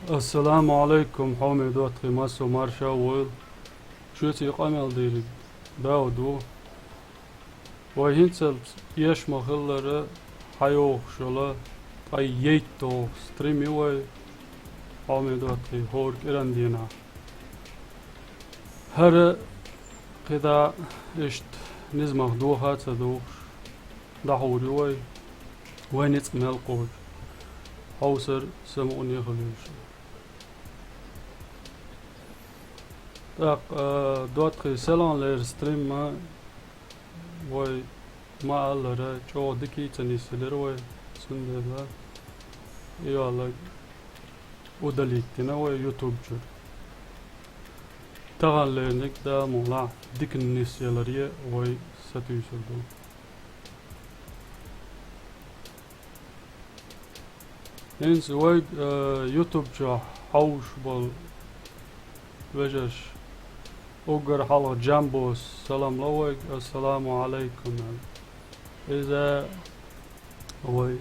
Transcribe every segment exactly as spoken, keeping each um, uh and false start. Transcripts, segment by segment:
Ассаламу Ӏалайкум, хьоме доттагӀий, массо марша войла. Шуьца къамел дийриг Дауд ву. Вай хӀинцалц эш ма-хиллара, хьайогӀуш йола, ткъе итт стрим ю вай, хьоме доттагӀий, хӀора кӀиран дийнахь. ХӀара кхидӀа иштта низамах доха а ца дохуш, дӀахьур ю вай, вай ницкъ мел кхочу, хьовсар самукъане хила везаш. ТӀаккха, а, доттагӀий, селханлера стримма вай ма-аллара, чӀогӀа дика а ца нисъелира вай, цундела и йола удалить дина вай YouTube чуьра. Таханлерниг, Дала мукъ лахь, дика нисъяларе вай сатуьйсур ду. ХӀинца вайга, э, YouTube чохь хьовсуш болу вежарша уггар хьалха Джамбос салам ло вайга, ассаламу Ӏалайкум аьлла. Иза вай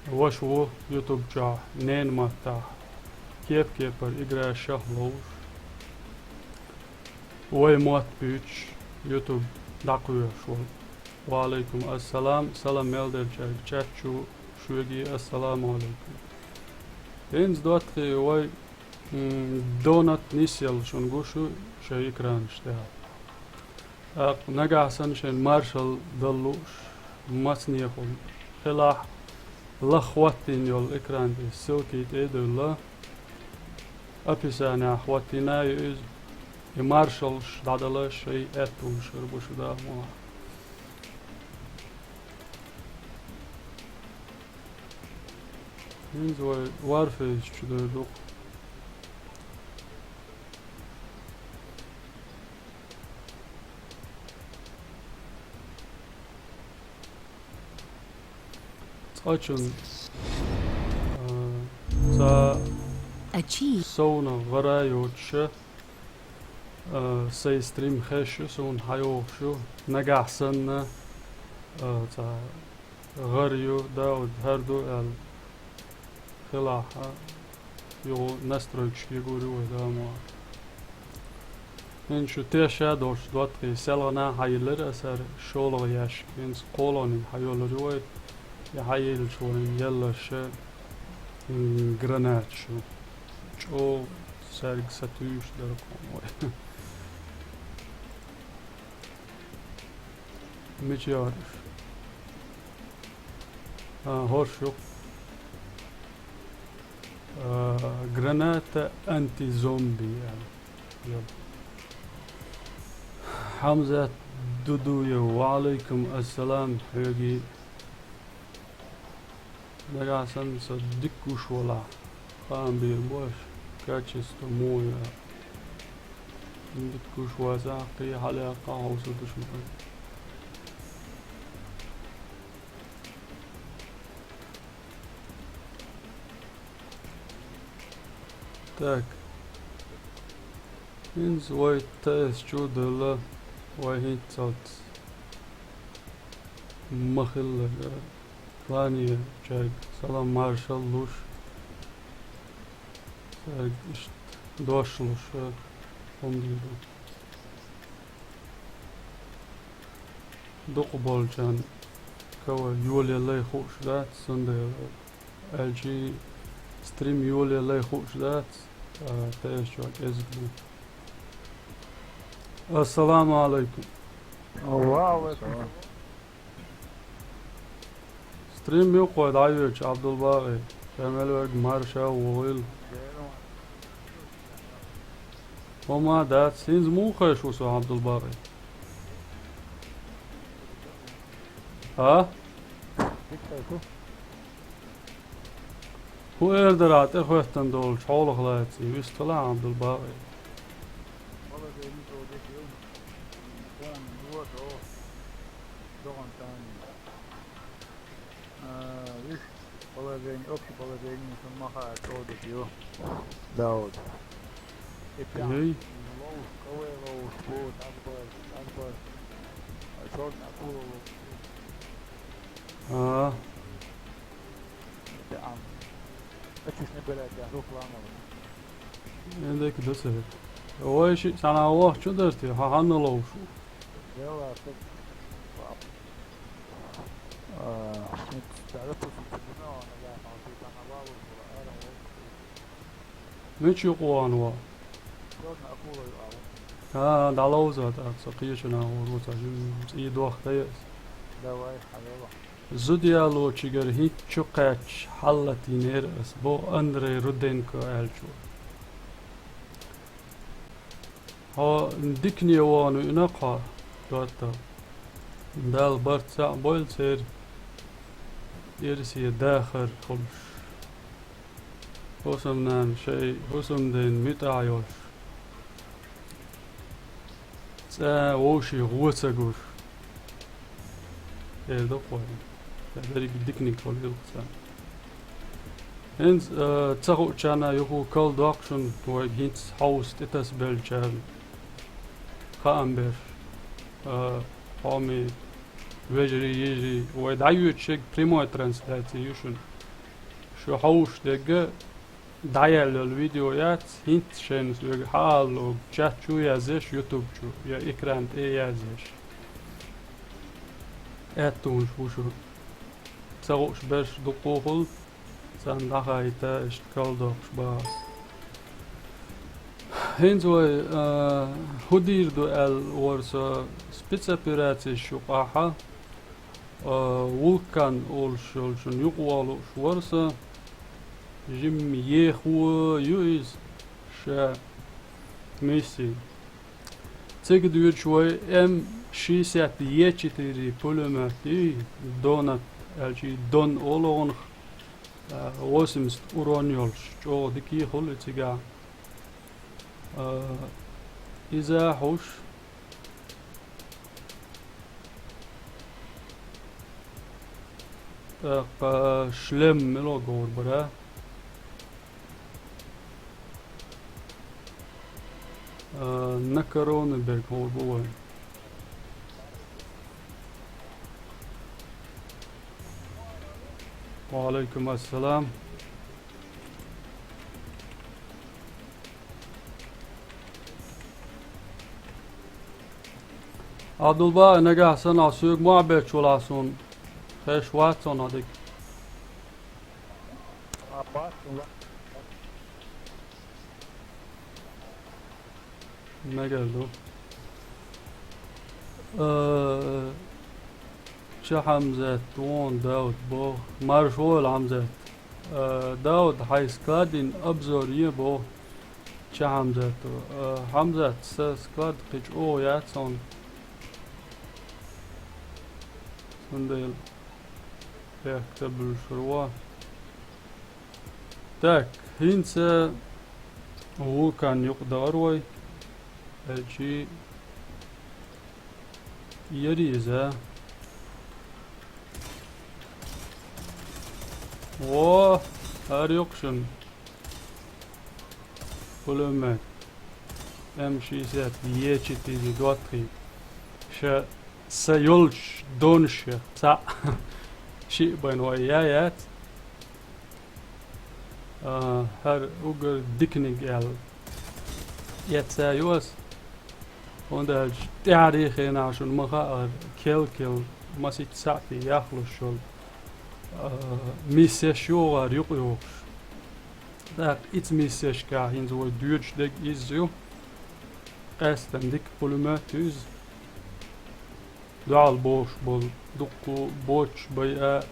ваша ву YouTube чохь ненан маттахь кеп-кепара играшех ловзуш, вай мотт буьйцуш YouTube дӀакхоьхьуш волу. Ва Ӏалайкум ассалам, салам мел деллачаьрга чат чу шуьга а ассаламу Ӏалайкум. ХӀинца, доттагӀий, вай, м, донат нисъелла шуна гуш ю шайн экранаш тӀехь. ТӀаккха нагахь санна шайна маршалла дала лууш, мацанехула хилахь, лаха хӀоттийна йолу экран тӀе ссылки тӀе а девлла, описанехь хӀоттийна а ю иза, и маршаллаш дӀадала шайн аьттонаш хир бу шу, Дала мукъ лахь. ХӀинца вай Warface чу дер ду-кх. Цкъачунна, а, цхьа совнах гӀара йоцуша, а, сайн стрим хезаш ю, суна хьайогӀуш ю, нагахь санна, а, цхьа гӀара ю, Дауд, хӀара ду аьлла хилахь, юха настройкашка йигур ю вай, Дала мукъ лахь. ХӀинца шу тешша долуш, доттагӀий, селхана хьайиллира аса хӀара шолгӀа ящик, хӀинца кхоалгӀаниг хьайоллур ю вай, и хьайиллачу вайна елларш, м, гранаташ ю. ЧӀогӀа цаьрга сатуьйсуш дара-кх вай. Мича яра уьш? А, хӀорш ю-кх. А, граната антизомби аьлла. Хьамзат Дудуев, ва Ӏалайкум ассалам хьоьга. Нагахь санна со дика гуш валахь, хаам бийр бу аша, качество муха ю аьлла. Дика гуш вацахь, кхин хьалаяккха хьовсур ду шуна. Так. ХӀинца вай ТС чу а девлла, вай хӀинццалц ма-хиллара, кланерчаьрга салам маршалла луш, цаьрга иштта дош луш, хӀума дийр ду. Дукхахболчарна кавай йолаяллай хууш дац, цундела аьлчи стрим йолаяллай хууш дац, а, тӀе чохь кӀезиг бу. Ассаламу Ӏалайкум. Ва Ӏалайкум. Стрим юккъой дӀайоьдуш, Ӏабдулбакъи, ша мел верг марша вогӀийла. ХӀума дац, хӀинца муха хезаш ву со, Ӏабдулбакъи? А? ХӀун эр дара, тӀе хӀоьттина долчу хьолах лаьцна, вистхила Ӏабдулбакъи. А, виш положение, общее положение, сон ма хаьа, чӀогӀа дика ю. Дауд. И прям ловш, кавай ловш, вот, так бер, так бер. А чёрт, акула ловш. А. Прям. Чушне берет, я, рук ламала. Эндек да ца вет. Вай шиъ цхьана вахча дара те, хьа хьанна ловш ву? Дела, саг. А, шит, дара пусу цигуна, она, я, малти, тана валу, ара, о. Мича юкъа вахана ва? Чорна акула юкъа ву. А, дӀаловза тӀаккха, со кхечу наха ву, цхьа жимма цӀий дохка яц. Давай, хьалела. Зуда ялочуьгара хӀинца чу кхаьчча хьаллатийнера ас, боху Андрей Руденко аьллачо. Хьо дикане вахана виъна-кх хьо, ДоттагӀа. Далла барт цхьаъ бойла церан, эрсий дахар хуьлуш. ХӀусамнана шайн хӀусамден муьтӀахь йолуш. ЦӀа вовшийн гӀо ца гуш. Эр ду-кх вай. Ша дерриг диканиг хуьлийла-кх царна. ХӀинца, а, ца хуучарна юху калдоккху шуна, вайга хӀинца хьовса тӀетасабеллачарна хаам беш. А, хьоме вежарий, йижарий, вай дӀайоьдуш ерг прямой трансляция ю шуна. Шу хьовса дерг дӀаяьлла йолу видео яц, хӀинца шайна соьга хьаалалург чат чу язъеш, YouTube чу, я экран тӀе язъеш. Аьттонаш ву шу. Ца хууш берш дуккха а хуьлу, царна дӀахайта, иштта калдоккхуш бац. ХӀинца вай, а, хӀун дийр ду аьлла вара со спецоперацеш юкъахь, а, Вулкан олуш йолчун юкъа вахлуш вара со. Жимма ехо ю иза, ша миссий. Цига дуьйцуш вай М шестьдесят Е четыре пулемёт ю, Донат аьлча, Дон олу гӀунах, а, восемьдесят урон йолуш, чӀогӀа дика хуьлу и цигахь. А, иза хьуш. ТӀаккха шлем мила гӀур бара? А, на корона берг гӀур бу вайн. Ва алейкум ассалам. Абдулбай, нагахь санна хьо соьга мохь бетташ валахь суна, хезаш вац хьуна дика. Мегар ду. Э, Ча Хьамзат, вон Дауд боху. Марша войла, Хьамзат. Э, Дауд, хьайн складин обзор е боху Ча Хьамзато. Э, Хьамзат, сан склад кхин чӀогӀа яц хьуна. Цундела бехк ца буьллуш вара вон. Так, хӀинца Вулкан юкъа дахара вай. Хьаьжчи яра иза. Во, хӀара ю-кх шуна пулемёт М шестьдесят Е четыре доттагӀий. Ша са йолчу донашех цхьаъ шиъ байна вай я яц. А, хӀара уггар диканиг аьлла эцна ю ас. ХӀунда аьлча тӀаьхьарий хенахь шуна ма хаьара, кел-кел масийтта сахьтий яхлуш йолу, а, миссеш ю хӀара юкъа йохуш. ТӀаккха ица миссешкахь хӀинца вай доьдуш дерг изза ю. Къаьстина дика пулемёт ю иза. Дуьхьал бохуш болу дуккха боцуш байа,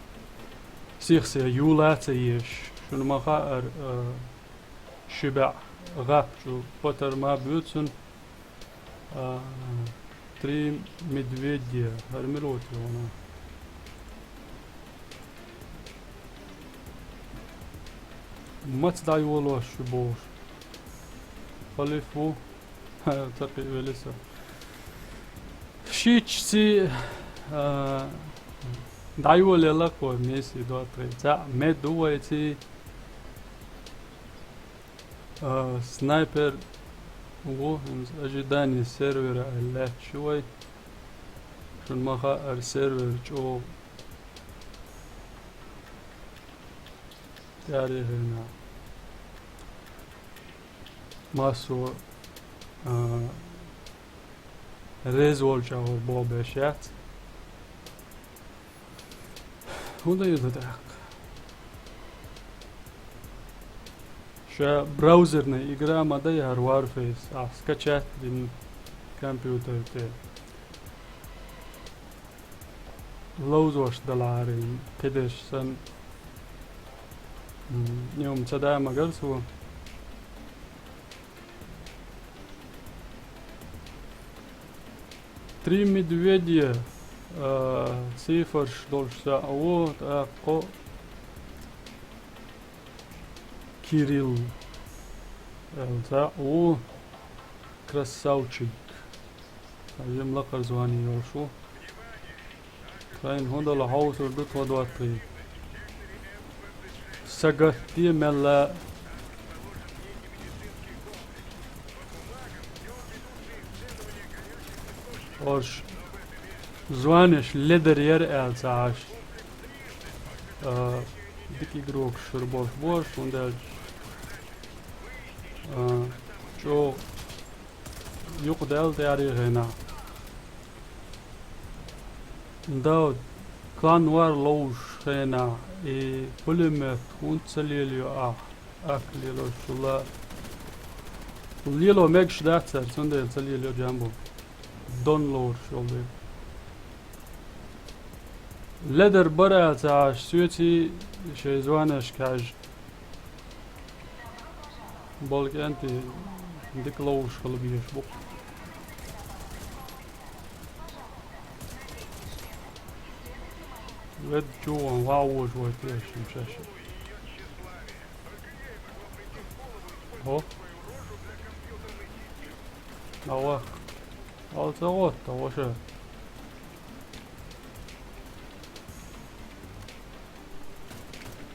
сих-сиха юла а ца езаш. Шуна ма хаьара, а, ши баьӀ гӀап чу патар ма боьцу цуьнан, а, три медведя, хӀара мила ву те вана? Маца дӀайолош шу бохуш? Халиф ву? Ца кхиавели со. Шиччаций, а, дӀайолаелла-кх вай миссий доттагӀий. Цхьаъ мед ду вайций. А, снайпер ву, хӀинца ожидание сервера аьлла лаьтташ ю вай. Шуна ма хаьара, сервер чӀогӀа тӀаьхьарий хенахь Массо, а, реза волча гӀор боху беш яц. ХӀун дан ю ду тӀаккха? Ша браузерная игра ма дай хӀара Warface, ахь скачать дина компьютер тӀе. Ловзош далахьара, кхидерш санна. М, и хӀума ца да ма гар цо. Три медведя, а, цифраш долуш цхьаъ ву, тӀаккха Кирилл аьлла цхьаъ ву, красавчик. Сан жима лакхара звание йолуш ву. Сайна хӀун дала хьовсур ду тхо доттагӀий. Сагатте мелла. Ош званеш ледар яра аьлла ца Ӏаш. А, дика игрокаш хир болуш бу ош, хӀунда аьлча, а, чӀогӀа юкъадаьлла тӀаьхьарий хенахь. Дауд, клан вар ловзуш хенахь, и пулемет хӀунда ца лелайо ахь? Ак лелош чула. Лело мегаш дац цара, цундела ца лелайо Джамбо. Дон лоруш йолу дела. Ледар бара аьлла ца Ӏаш, соьций шайн званешка хьаьжжа. Болу кӀентий дика ловзуш хила безаш бу-кх. Ведда чу ван ван вожа вай тешна шаьш. Хо? Ава. Ал ца гӀотта, ваша.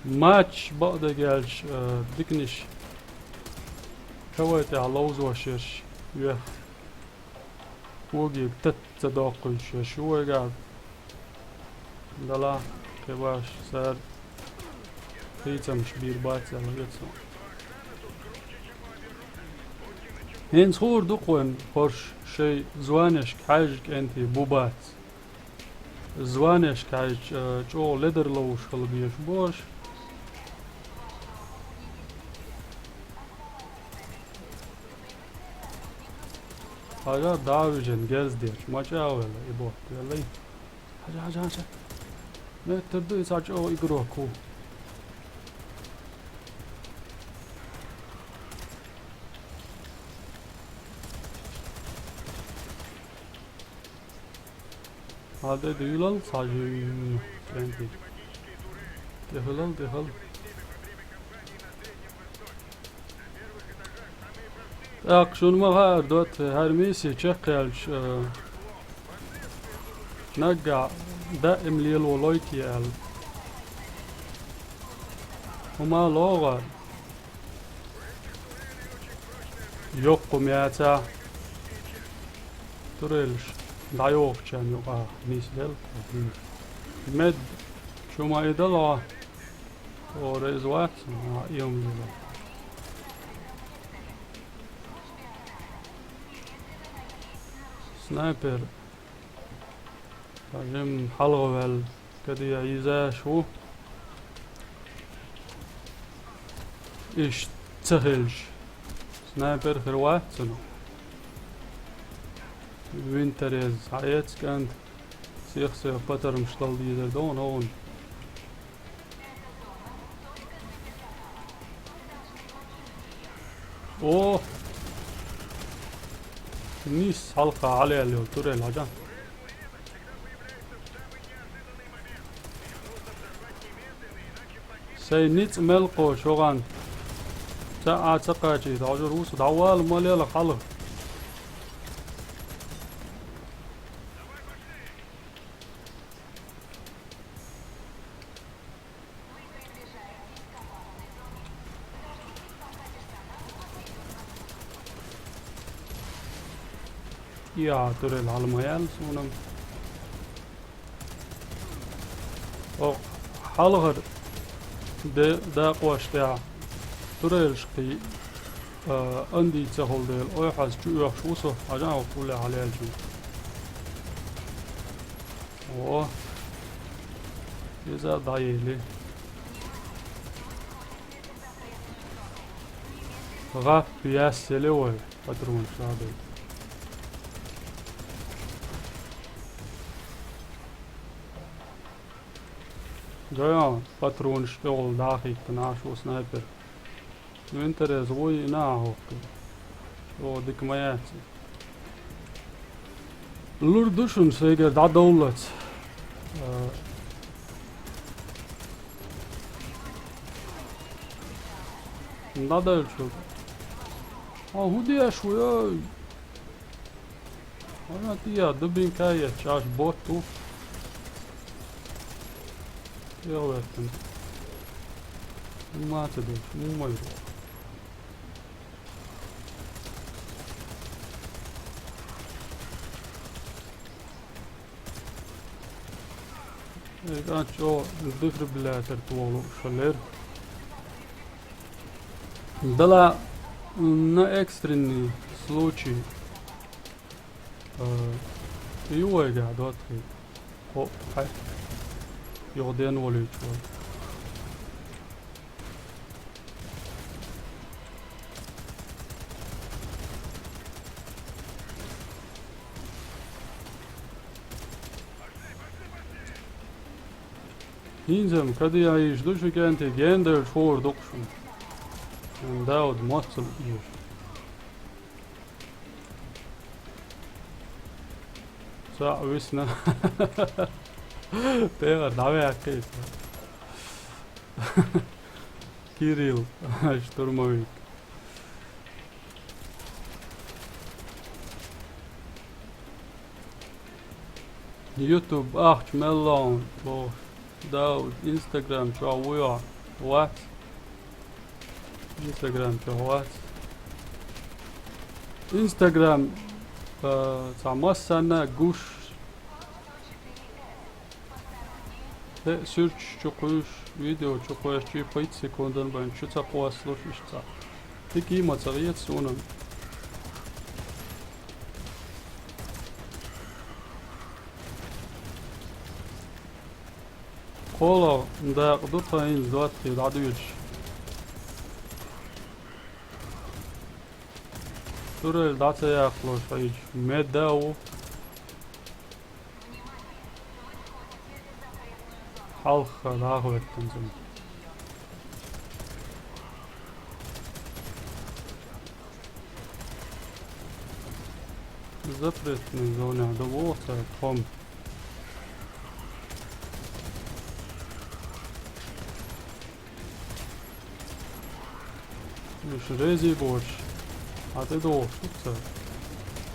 Матч бакъдерг аьлча, э, диканаш хӀавай тӀехь ловзош ерш юьхь. Когиг тат ца доккхуьйтуш ерш ю вайгахь. Дала кхин баш цара хийцамаш бийр бац аьлла вецо. ХӀинца хуур ду-кх вайн, хӀорш шайн званешка хьаьжжа кӀентий бу бац. Званешка хьаьжча, чӀогӀа ледар ловзуш хила безаш бу ош. Хьажа дӀа а вижина герз дечу, ма чӀагӀ велла и бот, веллий? Хьажа, хьажа, хьажа. Меттар ду, и цхьа чӀогӀа игрок ву. Хьан де дуьйлал цхьа жимма кӀентий. ТӀехуьлал, тӀехуьлал. ТӀаккха шуна ма хаьара, Дота, хӀара миссия чекхъяьлча, а, наггахь даим лело лойке аьлла. ХӀума логӀа. Йоккха ма яцахь. Турелаш дӀайохучарна юкъахь нисделла. Мед чу ма и дала, о, реза вац, а, и хӀума дела. Снайпер. Жим хьалха ваьлла кадия йизаш ву. Иштта ца хилча, снайпер хир вац цунах. Винторез схьаэца кӀанта, сих-сих патармаш дала дезар ду хьуна. О! Нийсса хьалха хьалаелла йолу турел хьажа. Сайн ницкъ мел кхочу вахана. Ца а ца кхачийта, хьожур ву со, дӀавала ма лела хьалха. Я, турел хьала ма яьлла суна. О, хьалхара де-, дакъош тӀехь турелаш кхий. А, Анди ца хул дела, ой, хьаз чу оьхуш ву со, хьажа а ву хуле хьалелчу. О, иза дӀаели. ГӀап ясселе вай, патронаш а дай. Даян, патронаш тӀехула дӀахийтта наш ву снайпер. Винтерез вуй и нахьа хӀокху. О, дика ма яц. Лур ду шуна сайгара дӀадовллац. А, дӀадевлчул. А, хӀун деш ву, ой? Вана тия дубинка еччаш бот ву. ЭгӀветтан. Ма ца деш, ма ма ю. Э, а чо, дефибриллятор тохалуш хилар. Дала на экстренный случай. Э, и вайга доций. Хо, хай. Юха ден волуьйтуш вай. ХӀинца-м кадиа йиш ду шу кӀентий, генделча хуур ду-кх шуна. Шун Дауд моццал ийш. Цхьаъ висна. Тера дӀаваьккхийта. Кирилл, штурмовик. YouTube ахча мел лоун бохуш. Дауд, Instagram чохь вуй хьо? Вац. Instagram чохь вац. Instagram, а, цхьа массанна гуш. Хе, суьрташ чу кхуьйсуш, видео чу кхоьссича, пхийтта секундан бен чу ца кхоссалуш иштта. Дика ма ца хета суна. КхоалгӀа дакъа ду тхан хӀинца доций дӀадуьйцуш. Турел дӀа ца яккхалуш хьийча, меда а ву. Хьалха дӀахӀоьттина цунна. Запретный зонехь ду боху цара тхо-м. Уьш рези боцуш. Хьан тӀедогӀуш ду цара?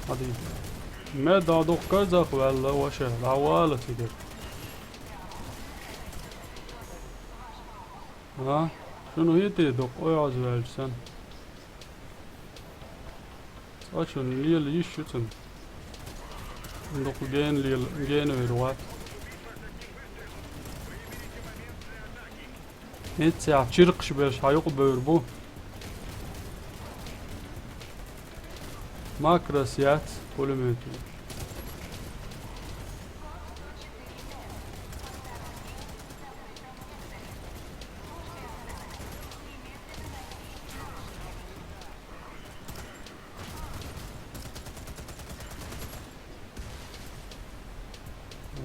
Хьан дийца? Меда дукха казах ваьлла ваша, дӀавала цигара. А? Шуна хӀетий дукха ойхьаз ваьлча санна? Цкъачунна лела йиш ю цунна. Дукха гена лела, гена вер вац. ХӀинццехь чиркхаш берш хьан юкъа бевр бу. Макрос яц пулемет.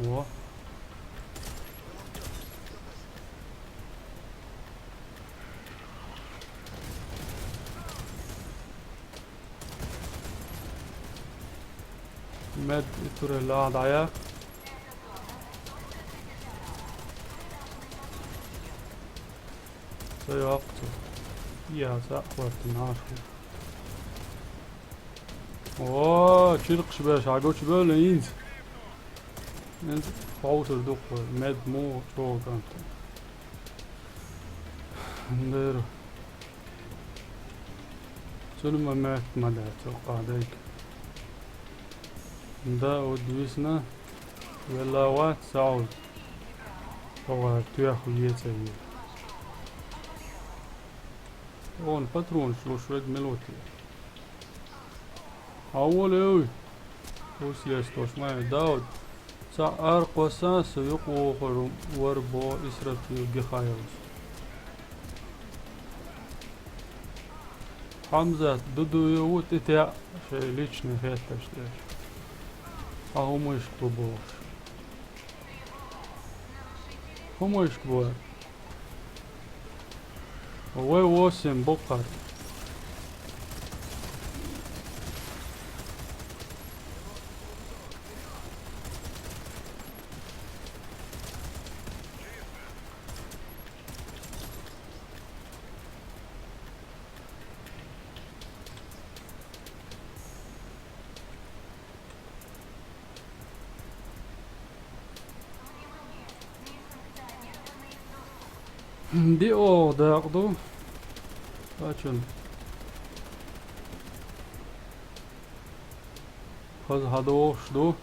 Во. Мед и турел а дӀаяхь. Ца йоккху цо. Я, ца а хӀоттина Ӏаш. О, чиркхаш беш, хьан гучубевлла хӀинца? ХӀинца хьовсур ду-кх вай, мед муха чӀогӀа кӀант. Дера. Цуьнан ма метта ма дац, цо кхаа дайта. Да, уд висна, велла вац, саьӀуд. Хьо вара тоьхна вецар. Он патронаш луш вег мелоти. Хьавола, ой! Услестош ма Дауд. Цхьа аркъосан со юкъавохур вар бо Исратил Гихаевс. Хьамзат, Дудуев ву тӀетеа шайн личный хетташ тӀеш. Хьан хӀумайшка бу бохуш? ХӀумайшка бу. Вай восемь боккхар. Ди оха дакъа ду. Ачун. Хаза хьадохуш ду.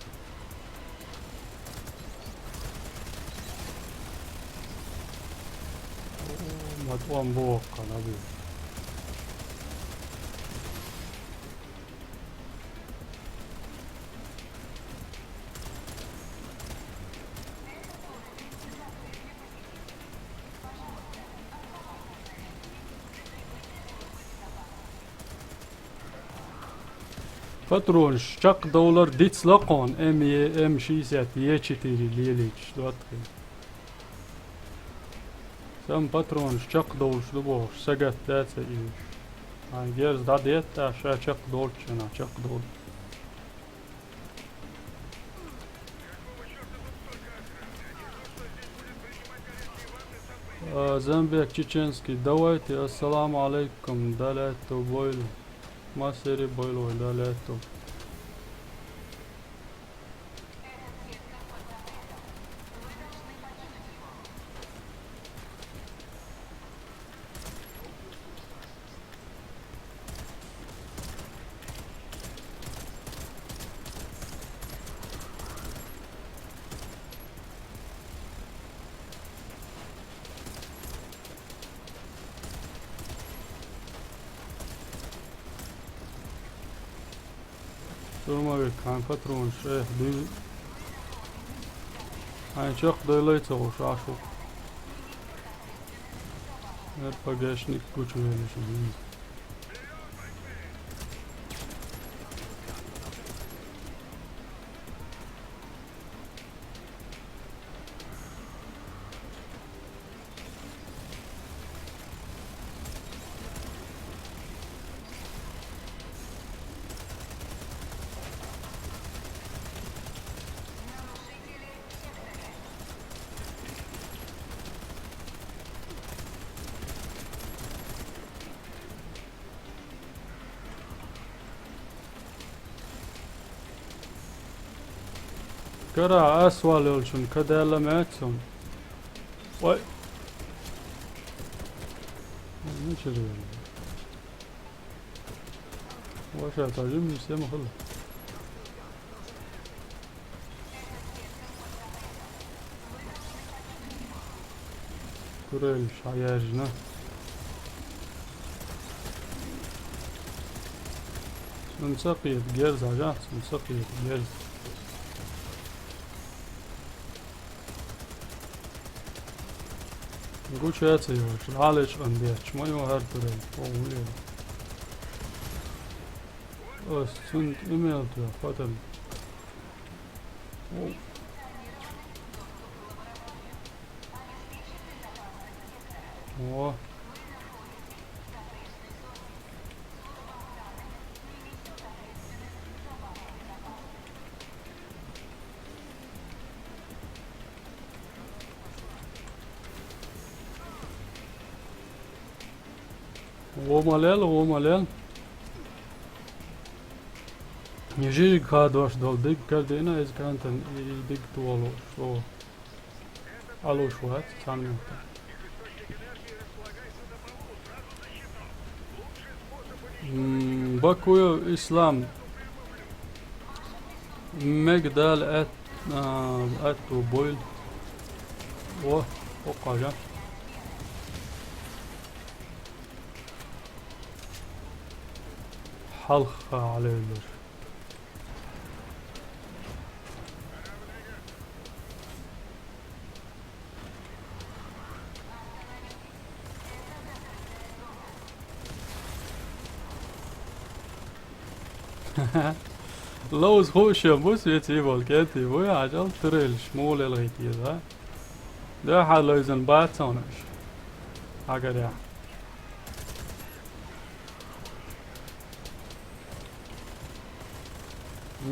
Ма тӀом боху кхана бу. Патронаш чекхдовлар дицло кхуна, М Е, М шестьдесят Е четыре лелийчаш доттагӀий. Сан патронаш чекхдовлуш ду бохуш, сагатта ца ийш. Ай, герз дӀадетта, ша чекхдолччана чекхдолу. А, Замбек Чеченский, давайте, ассаламу алейкум, далету бойл. Масери бойл, далету. Штурмовик, хьайн патронаш, эх, дуй. Хьайн чекхдойла ца гӀуш, Ӏаш ву. Эр П Г-шник гучувеллаш ву. Кара ас валлалчун кадаьлла меца цунна. Ой. Ой, ну чё ты, ваша, та жим всем хыл. Турель шаяжна. Сунца кхет, герз ажа, сунца кхет, герз. Гучаца йош, лалеш андеч, ма йо хар турель. О, уе. Ос цунт имел ту, потом. О. О. Гъо ма лел, гъо ма лел. Жижиг хадош дол диг кардина, из кантан и диг туолуш. О. Алуш вац, цхьана минута. М, Бакуев Ислам. Мегдал эт, а, эт бойл. О, о, къажа. Хьалха Ӏалевлар. Ловза хууш бу, веций волу кӀентий вуй, хьажал, турелаш муха лелхийта еза. Дуьххьара ловзан бац хьуна аша. Хьагарехь.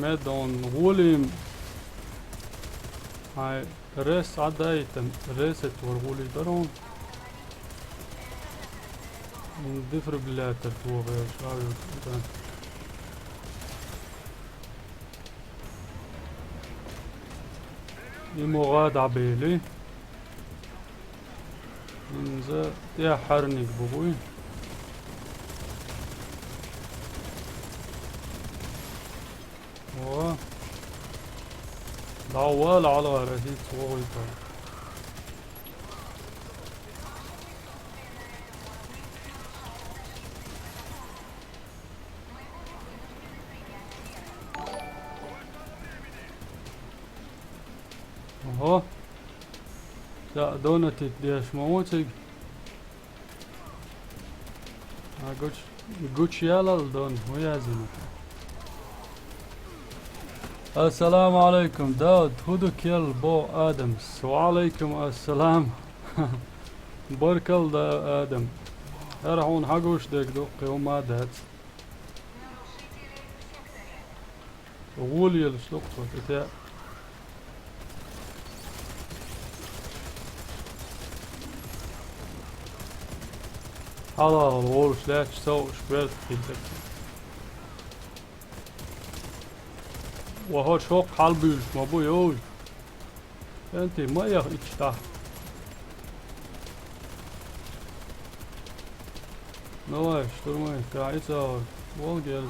Медон гӀулим. Хьайн рес Ӏадайтан, ресет вара гӀули дарон. Дефибриллятор тохаш, а, ю-, да. И мугӀа дӀабели. ХӀинца тӀаьххьарниг бу буй. О. ДӀавала хьалхара хӀинца вогӀуьйту. Ого. Ца донатить деш ма ву цига. А гуч-, гучуялал дон, хӀун яздина? Ассаламу Ӏалайкум, Дауд, хӀун ду кел бо Адамс? Ва Ӏалайкум ассалам. Баркалла, Адам. ХӀара хьуна хьагуш дерг ду, кхин хӀума дац. ГӀолаелаш ду-кх цо, тӀе-тӀе. Хьалхал волуш лаьтташ совъуш берда хилла. Ва хӀо шоккха хьалабуьйлуш ма бу, йой. КӀентий, ма яха иштта. Давай, штурмуй, кхин а ца гӀор. Вол гел.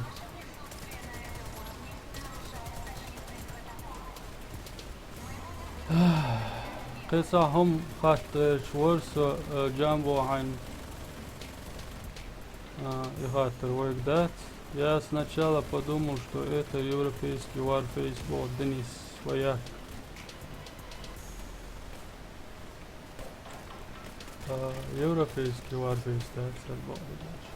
Кхин цхьа хӀума хатта гӀерташ вара со, э, Джамбо, хьайна, э, и хаттар вайга дац. Я сначала подумал, что это европейский Warface, боху Денис, ваяк. А, европейский Warface, да, цхьа боху дальше.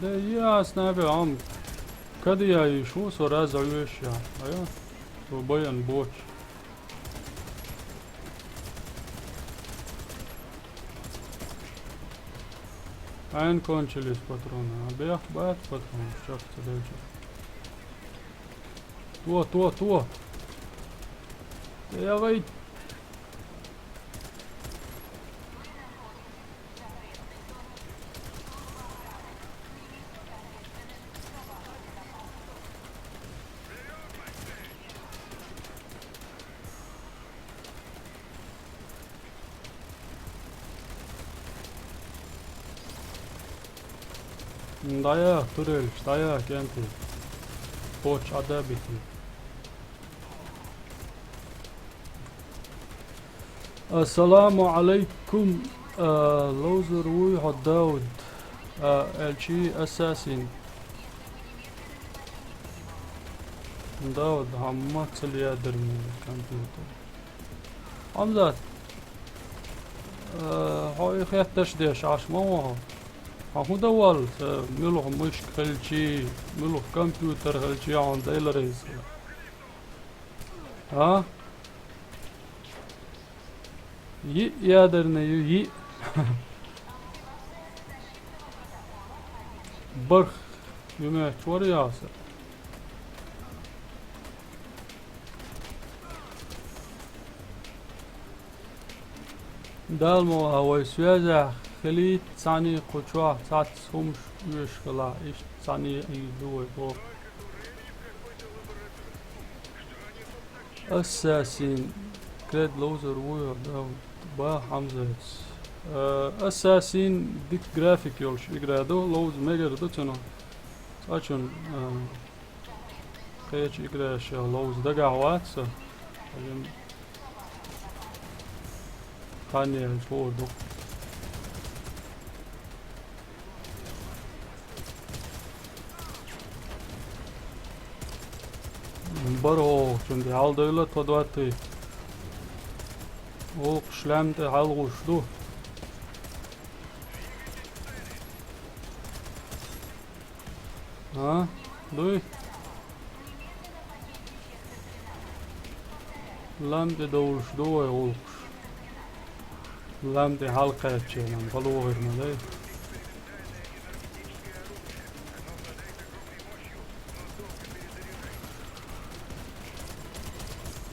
Да ясно, бе, ам. Када я ещё сразу вещи, а я? Выбоен боч. Айн кончились патроны. А бех бат патрон, сейчас тебе. То, то, то. Да я вай. ДӀаяха, турелаш, дӀаяха, кӀентий. Боч Ӏадабити. Ассаламу Ӏалайкум, а, ловзар вуй хьо, Дауд, а, элчи ассасин. Дауд, хьан ма ца ледар муна компьютер. Хьамзат, э, хьо и хетташ деш Ӏаш ма ву хьо. Хьан хӀун дан валла, э, муьлха мышка хилчий, муьлха компьютер хилчий хьуна дайлар иза? А? Йиъ ядарна ю, йиъ. Барх ю метташ вара яса. Дала ма ваха вай соьзехь хилийта цхьаьний кху чохь цхьацца хӀумаш оьшуш хилахь, иштта цхьаьний хӀийла ду вай боху. Ассасин, кред ловзар вуй хьо, Дауд, баха Хьамзатс. Э, Ассасин дика график йолуш игра ду, ловза мегар ду цунах. Цкъачунна, э, Кхечу играшех ловза дагахь вац со. Хьажам. Танел шордук. Баро, чунди хьалдайла тодвати. О, шлемте хьалгуш ду. А? Дуй? Лампе довлуш ду вай гӀуллакхаш. Лампе хьалкхаьчча, нам халогӀир ма дай.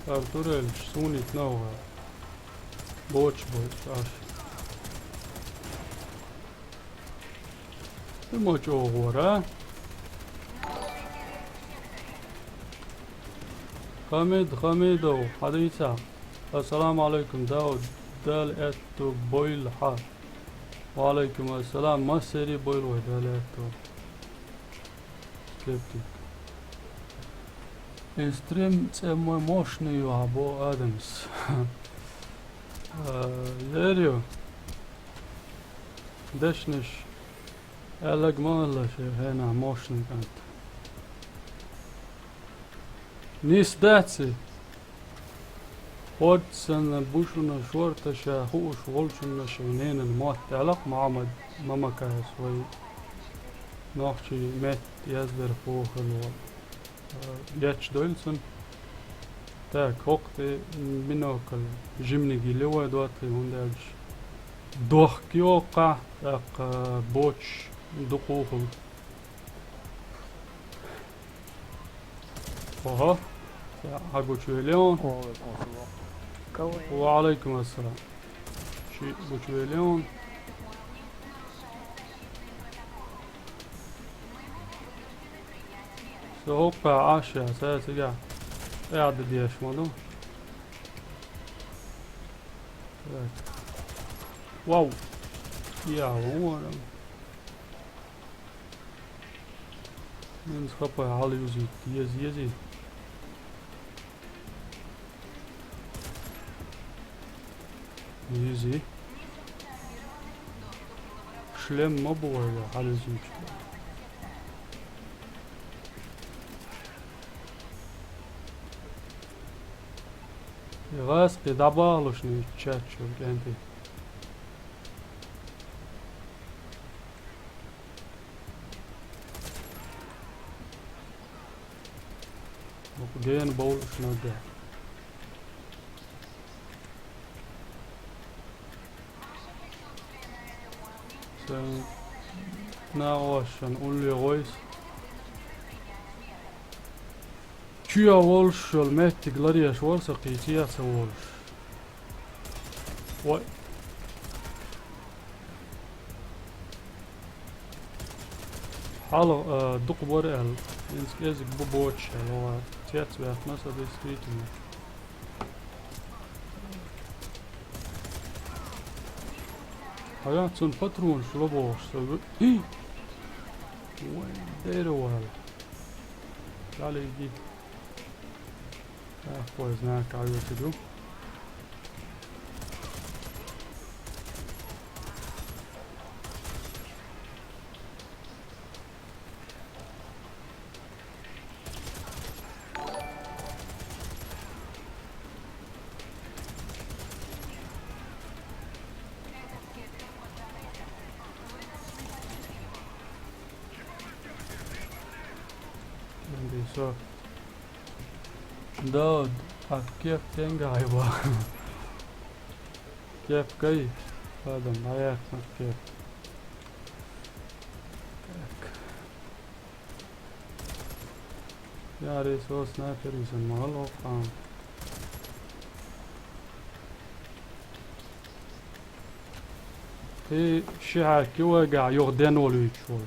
Артурель, сунит новгӀа. Боч, боч, аш. Ма чӀогӀа вара. Хамид Хамидов, хьадийца. Ассаламу Ӏалайкум, Дауд, Дала аьтту бойла хьа. Ва Ӏалайкум ассалам, массери бойла вай, Дала аьтту. Скептик. Э, стрим цӀе мо-, мощный ю, хьа бо Адамс. Э, лерю. Дешнаш. Аьллаг ма алла ши хӀена мощный кӀант. Нийса дац и? ХӀорд санна бу шуна шорта ша хууш волчунна шайн ненан мотт аьлакх Мухьаммад Мамакаевс вай нохчий метта яздархо хила вола. Э, геч дойла цун. Так, хӀокху тӀе бинокль жимниг йилле вай доттагӀий, хӀунда аьлча дохка йоккхахь, тӀаккха боч дукха хуьлу. Ого, хьа гучувели он? Ва Ӏалайкум ассалам. Ши гучувели он? Со хӀокху Ӏаш яц, ай цигахь тӀаьхьа деш ма ду. Так. Вау! Я, вон. Минс хапа хьала юзийта, еза, езий. Изи. Шлем ма бу вайга хьалюзийча. И гӀазкхи дӀабахалуш ницкъ чат чуьра кӀентий. Гена бовлуш наггахь. Сан нагӀошан улле гӀойс. Чуя волуш йолу меттиг ларъеш вара сан кхийца а ца волуш. Вай. Хьалха, а, дукха бара аьлла, хӀинца кӀезиг бу боцуш аьлла, вай. Цец ваьккхина сан действительно. Хьан цунна патронаш ло бохуш сан ву-, и! Вай, дера вала. ДӀалийги. Ахпой знак Ӏайоьхи ду. Со Дауд, а кеп тенга хьайба? Кеп гай, падам, а яхмат кеп. Так. Яри со снайпер висан мал окъам. И ши хьаьки вайгахь юха денволуьйтуш волу.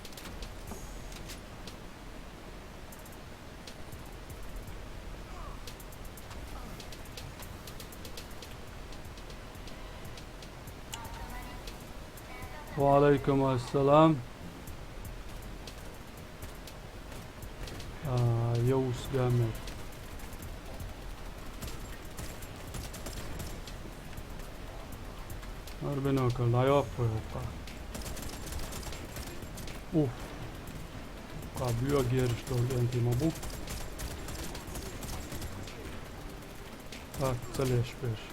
Ва Ӏалайкум ассалам. А, Йовс Гамер. Ара бинокль дӀайоккху вай хӀокху. Уф. Кху боьга ераш долу кӀентий ма бу. ТӀаккха ца леш берш.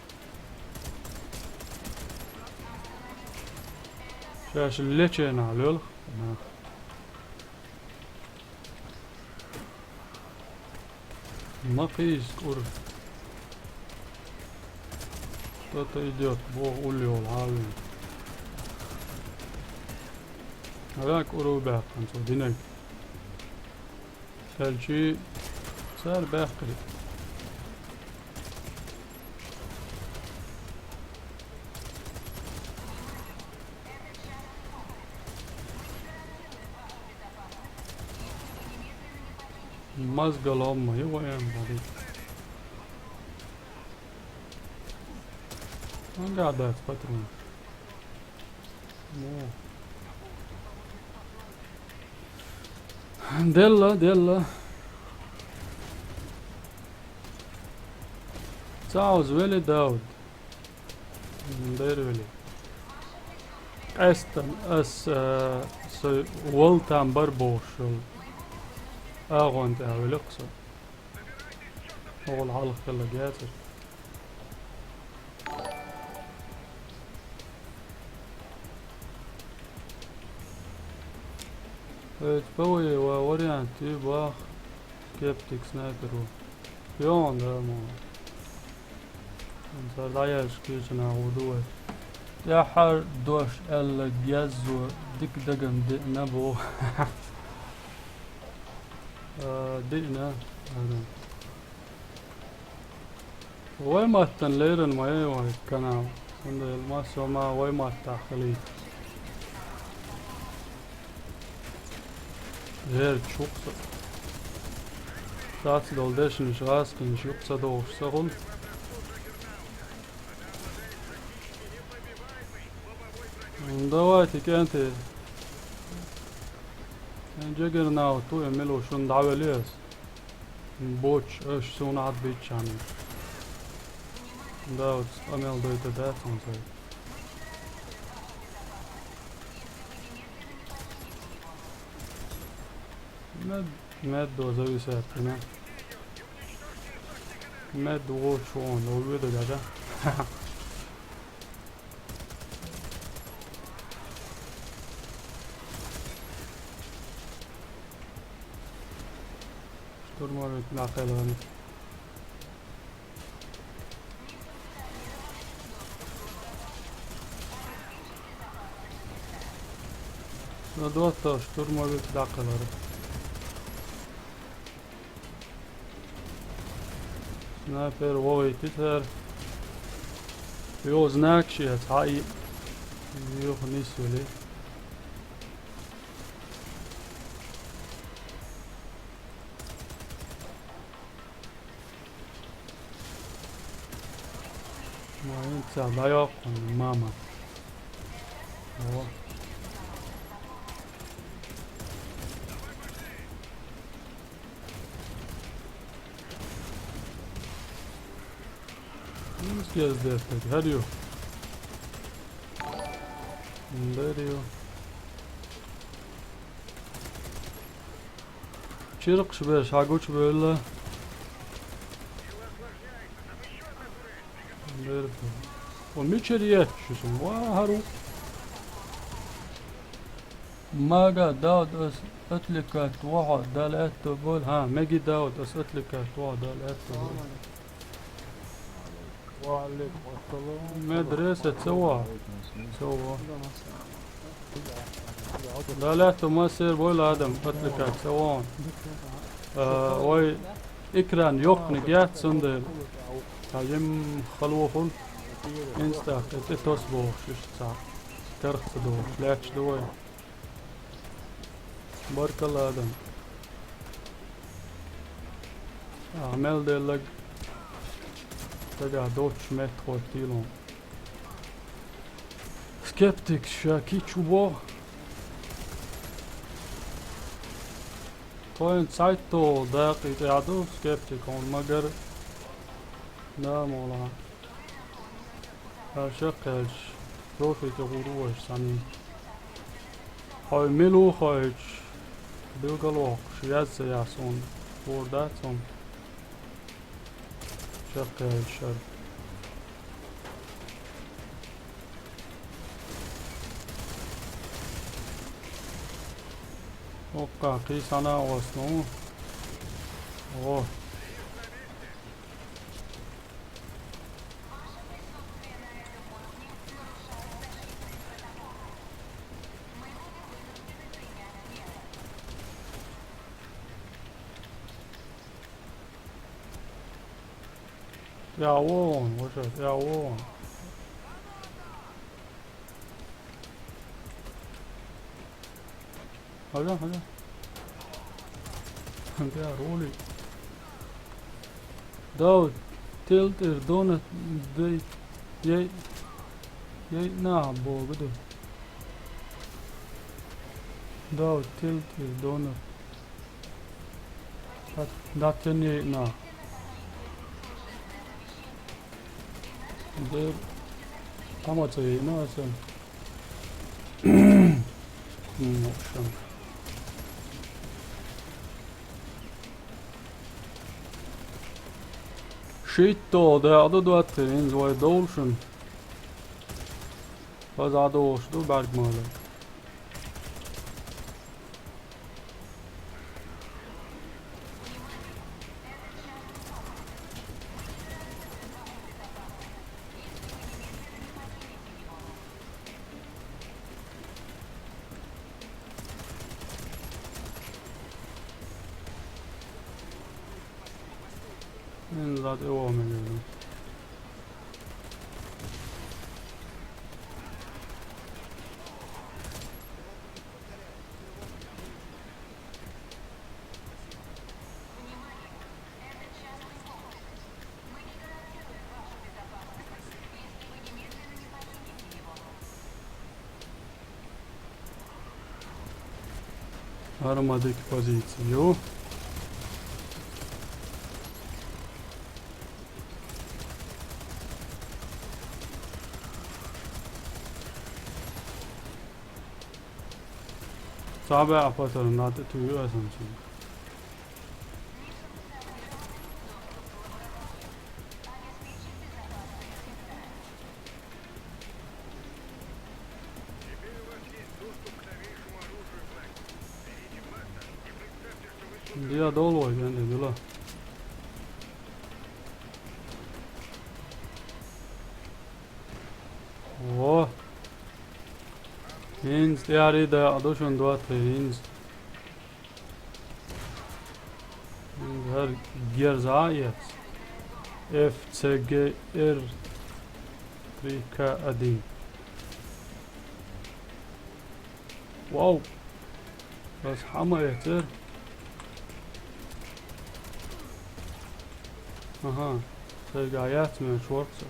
Шаьш леченахь лоьлху нах. Ма кхийса кӀур. Кто-то идёт, боху, уллохула хьалавина. ХӀара кӀур ву баьккхина цо динарг. Аьлчи цара баьккхира. Мозголом ма ю вай, ам, бади. Ан га дац патрон. Во. Делла, делла. Цхьа оза велий, Дауд? Дера велий. Къаьстина ас, а, со вал там бар бохуш йолу агӀон тӀехь велира со. Оха хьалха хилла гецар. Эцпа вай ва вариант ю бах, скептик снайпер ву. Йон, да, мо. Цара дӀаяьлча кийча нах ву ду вай. ТӀаьххьара дош аьлла геззо дика дагам деана боху. А, деана, адам. Вай маттана леррина ма яй вай канал. Цундела массо а ма вай маттахь хилийта. Герча хӀукху со. Цац долу дешнаш гӀазкхинчу юкъа ца дохуш ца хуьлу. М, давайте, кӀентий. Эн Джаггернаут ву, и мила ву шуна дӀавели ас. Боч, аша суна Ӏад биччанна. Да, оцу къамел дойта дац хьуна цара. Мед-, меддо зависает, понимаешь? Мед вочу он, увидел, да? Штурмовик нахилан. Ну, доста штурмовик дакхалара. Снайпер вогӀийти цара. Йо, знак ши яц, хьаий. Юха нисвели. Ма, хӀинца дӀайоккху, мама. О. Хинца геза деттиг, хӀара ю. Дара ю. Чиркхаш берш хьагучубевлла. Дара. О, мичара етташ ю суна? Ва, хӀара ву. Мага, Дауд, ас отвлекать ву хьо, Дала аьтто бойла. ХӀа, меги, Дауд, ас отвлекать ву хьо, Дала аьтто бойла. Ва алейкум ассалам. Медресе ца во. Ца во. Дала аьтто массер бойла адам, отвлекать ца во. Э, вай экран йоккханиг яц цундела. Цхьа жим хало хуьлу. Инстаграм тӀе тос бохуш, иштта цхьа карах ца дохуш, лаьтташ ду вай. Баркалла, адам. А, мел деллаг. Дагахь доцуш метта хӀоттийла хьуна. Скептик ша кийча ву боху. Тхойн цхьайтта дакъий тӀехь ду скептик хьуна, магар да, мола. Аша кхаьчча. Трофей тӀе гӀур ву вайша санна. Хьо мила ву хойча, билгалвоккхуш, язъяй суна. Гур дац хьуна. Чаккхе шар. Окка, кхийсана основа. О. Я вон, вот сейчас, я вон. Хьажа, хьажа. Хьажа, ролик. Дав, тел тӀера дона дай, яй, яй нах бога ду. Дав, тел тӀера дона. Дат-, даттен яй нах. Де, тамаца яй нах асан. М, в общем. Шийтто, да, ада дуаттар, инза вай довлушан. База довлуш ду, бӀарг мала. Мен зад эво мегелдим. Аромадик позицию. Цабе апатар надо тую асанчи. Диа долой, генде дила. О. Инз тӀяри да адушун дуатта инз. Гьар герза а яц. Эф Ц Г Р три К один. Вау. Бас хӀама эцер. Аха. Церга яц мен шорца.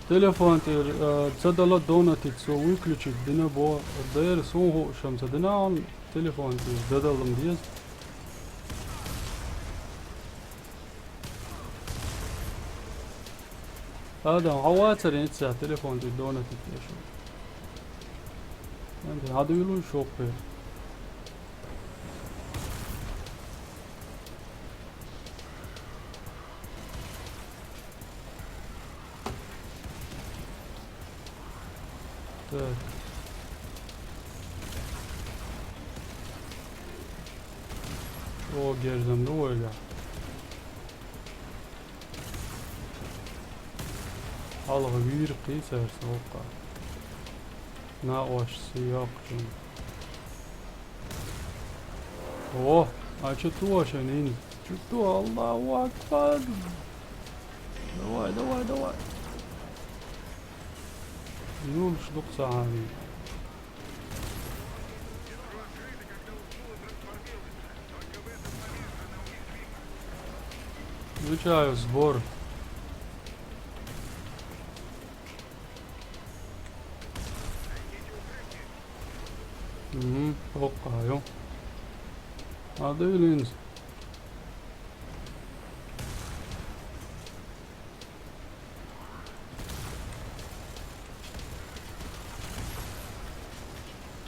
Телефон тӀера, э, ца дала донатица выключить дина бо, дера сун хӀу шамца дина он телефон тӀера дадалам деза. Адам, хьо вацар ин ца телефон тӀера донатить деша. Анде, хьадуйлу шоппе. Так. О, герзам ду ойла. Алгъа вир къийсар сокъа. На ош сиёк чун. О, а чё ту ош нин? Чё ту, Аллаху Акбар. Давай, давай, давай. Юл шдук саами. Включаю сбор. Мгм, окей, ё. А, да, блин.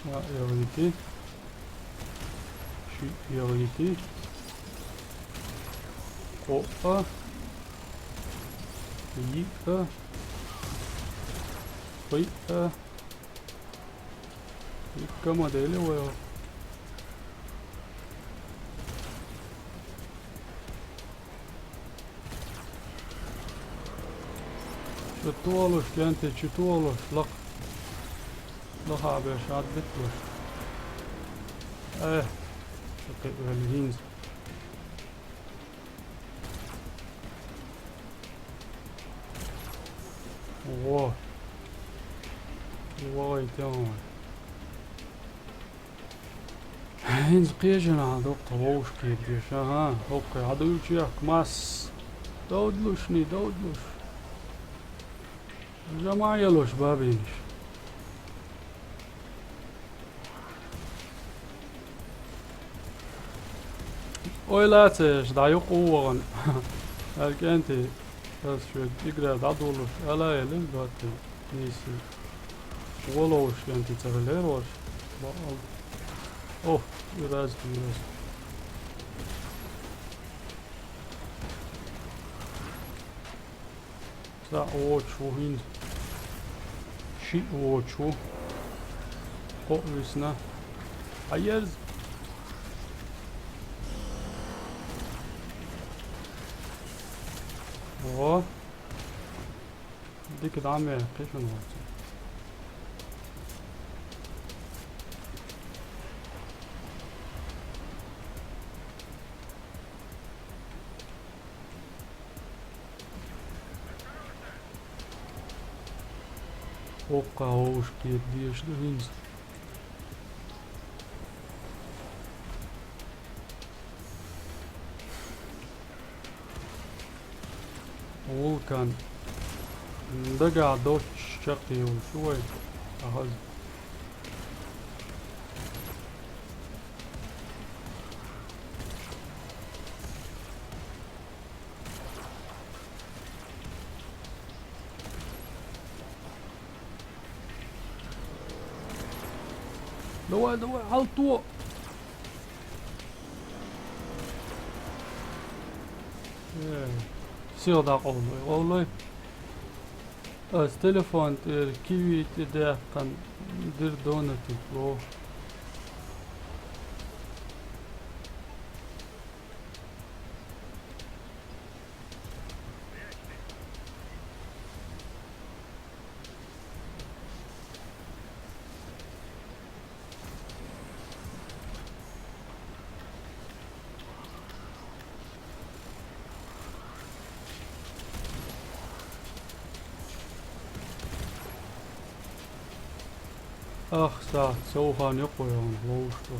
А, я выйти. Чи, я выйти. О, а. И, а. Ой, а. Иккама дели ваял. Чу толуш, кенти, чу толуш, лах. Лаха беш адбитлуш. Э, чу кепрали хинз. Во. Во, итем. Хинз кхежина дукха вовшки деш. Аха, окей, адуйчуяк мас. Довдлушни, довдлуш. Жамаялуш бабиниш. Ой, лацеш, да юкъу вагъан. Алкенти, тас швед игра да дулуш. Ала элин гати. Ниси. Волоуш кенти царалер ваш. Ба-, ал-, о, ираз, ираз. Са очу хин. Ши очу. О, висна. Аерз. О. Дик даме кешен варци. Окка оушки деш да хинз. Вулкан. Дага доч чакъи вулчу вай. Ахаз. Давай, давай, алто. Э, всё, да, къовлай, къовлай. Аз телефон тӀер кивит дехъан дир дона тикло. Ах, са, саухан ёкъой он, лоушто.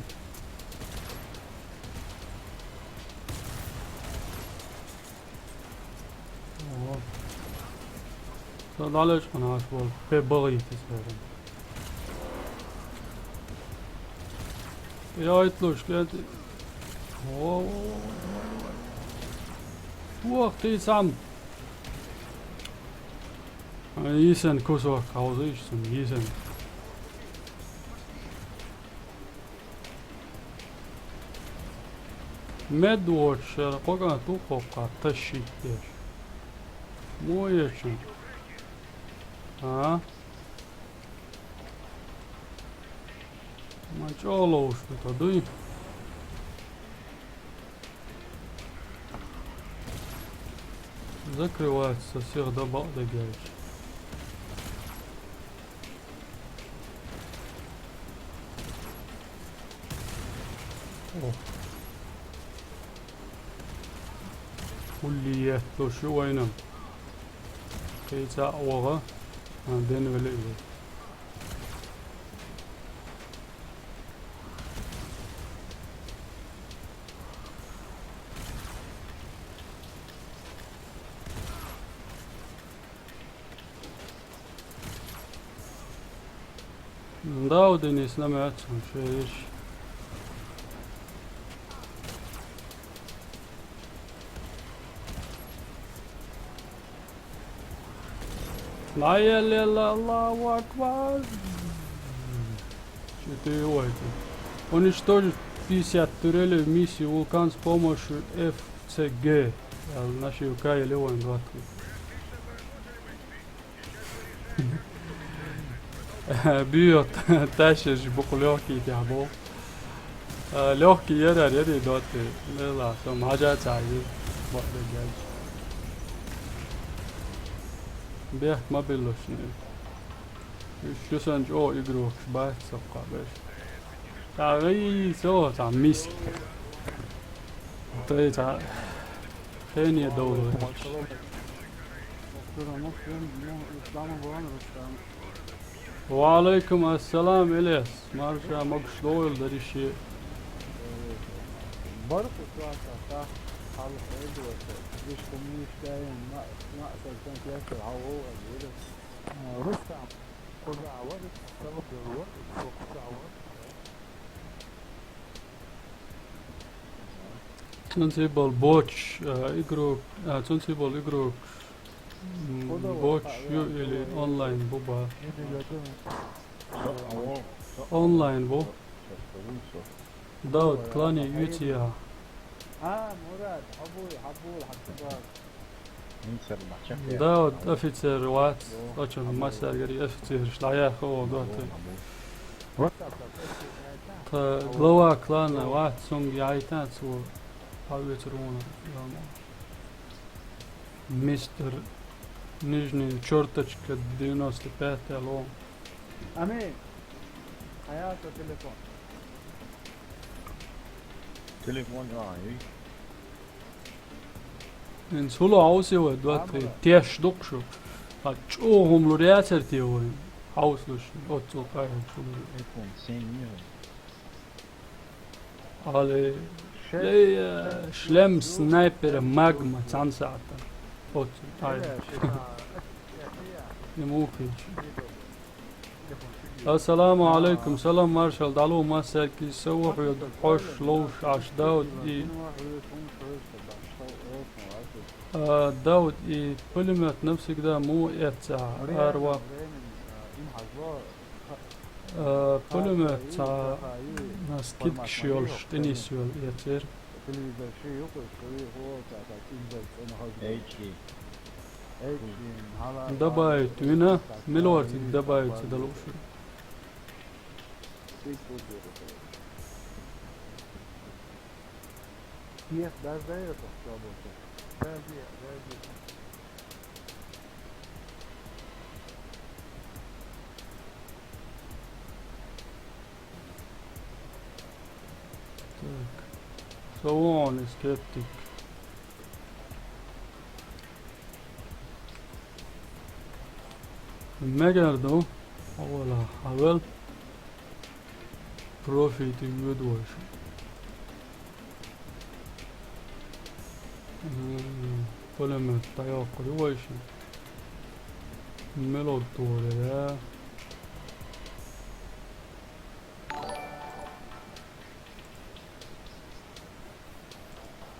О. Са далечкъан аш бол, пе багъи тис берем. Я итлуш, кет. О, о, о, о, о. Ух, ты сам. Ай, ийсен кусок, хавзыш сум, ийсен. Медводчер, къокъан тухокъа тащить деш. Моечен. А? Ма чолоуш тут адуй. Закрывается всех добавок. О. Хулиет лоши вайнам. Кайца вага. А, ден веле. Дауд, Денис, намаьцун шериш. Ла иляха илляллах, Аллаху акбар. Что ты, ой, ты? Уничтожить пятьдесят турелей в миссии «Вулкан» с помощью F C G. Наши укаяли вон двадцать. Бьёт, тащишь букв лёгкий тя бо. Э, лёгкий ярар, яри доты. Мела, со мажа цаги. Вот, блядь. Бех мобильный. Ещё сан, о, игрок, бать, сопка, беш. Та гы, со, та миск. Та, та, хене доллар. Ва алейкум ассалам, Илес. Марша, могуш дойл дариши. Барху класса, та, халык эдуаса, здесь коммунистяем, ма, ма, сальсан кясса, хау, хау, Илес. Рустам, куда, вот, салаб, вот, вот, вот. Цунцибал боч, а, игрок, а, цунцибал игрок, м, боч ю или онлайн буба. Онлайн бу. Дауд, клани ютия. А, Мурат, хабуй, хабул, хабуй. Дауд офицер вац, очень массаргари офицер, шлая хо дот. Та глава клана вац, сунг яйта цу павец руна. Мистер, нижний чёрточка, девяносто пять ло. Ами, хаяса телефон. Телефон, а, и Ин суло аусивай дуатри теш дукшу. А чухум луряцер тиевой. Аус луш, отцу кайху. Али. Лей, э, шлем снайпера магма цансата. Отцу кайху. Не мухич. Ассаламу алейкум, салам маршал, далу масаки, савуху хьош лоуш аш Дауд и, а, Дауд и пулемёт навсегда му эца, арва. А, пулемёт ца на скидкаш ёлш, теннис ёл эцер. Добавить вина, милуарти добавить далушу. Так. Салон, скептик. Мегерду, авала, авел. Профит и юдвойш. М, пулемёт таяк курвойши. Мелод туре, да.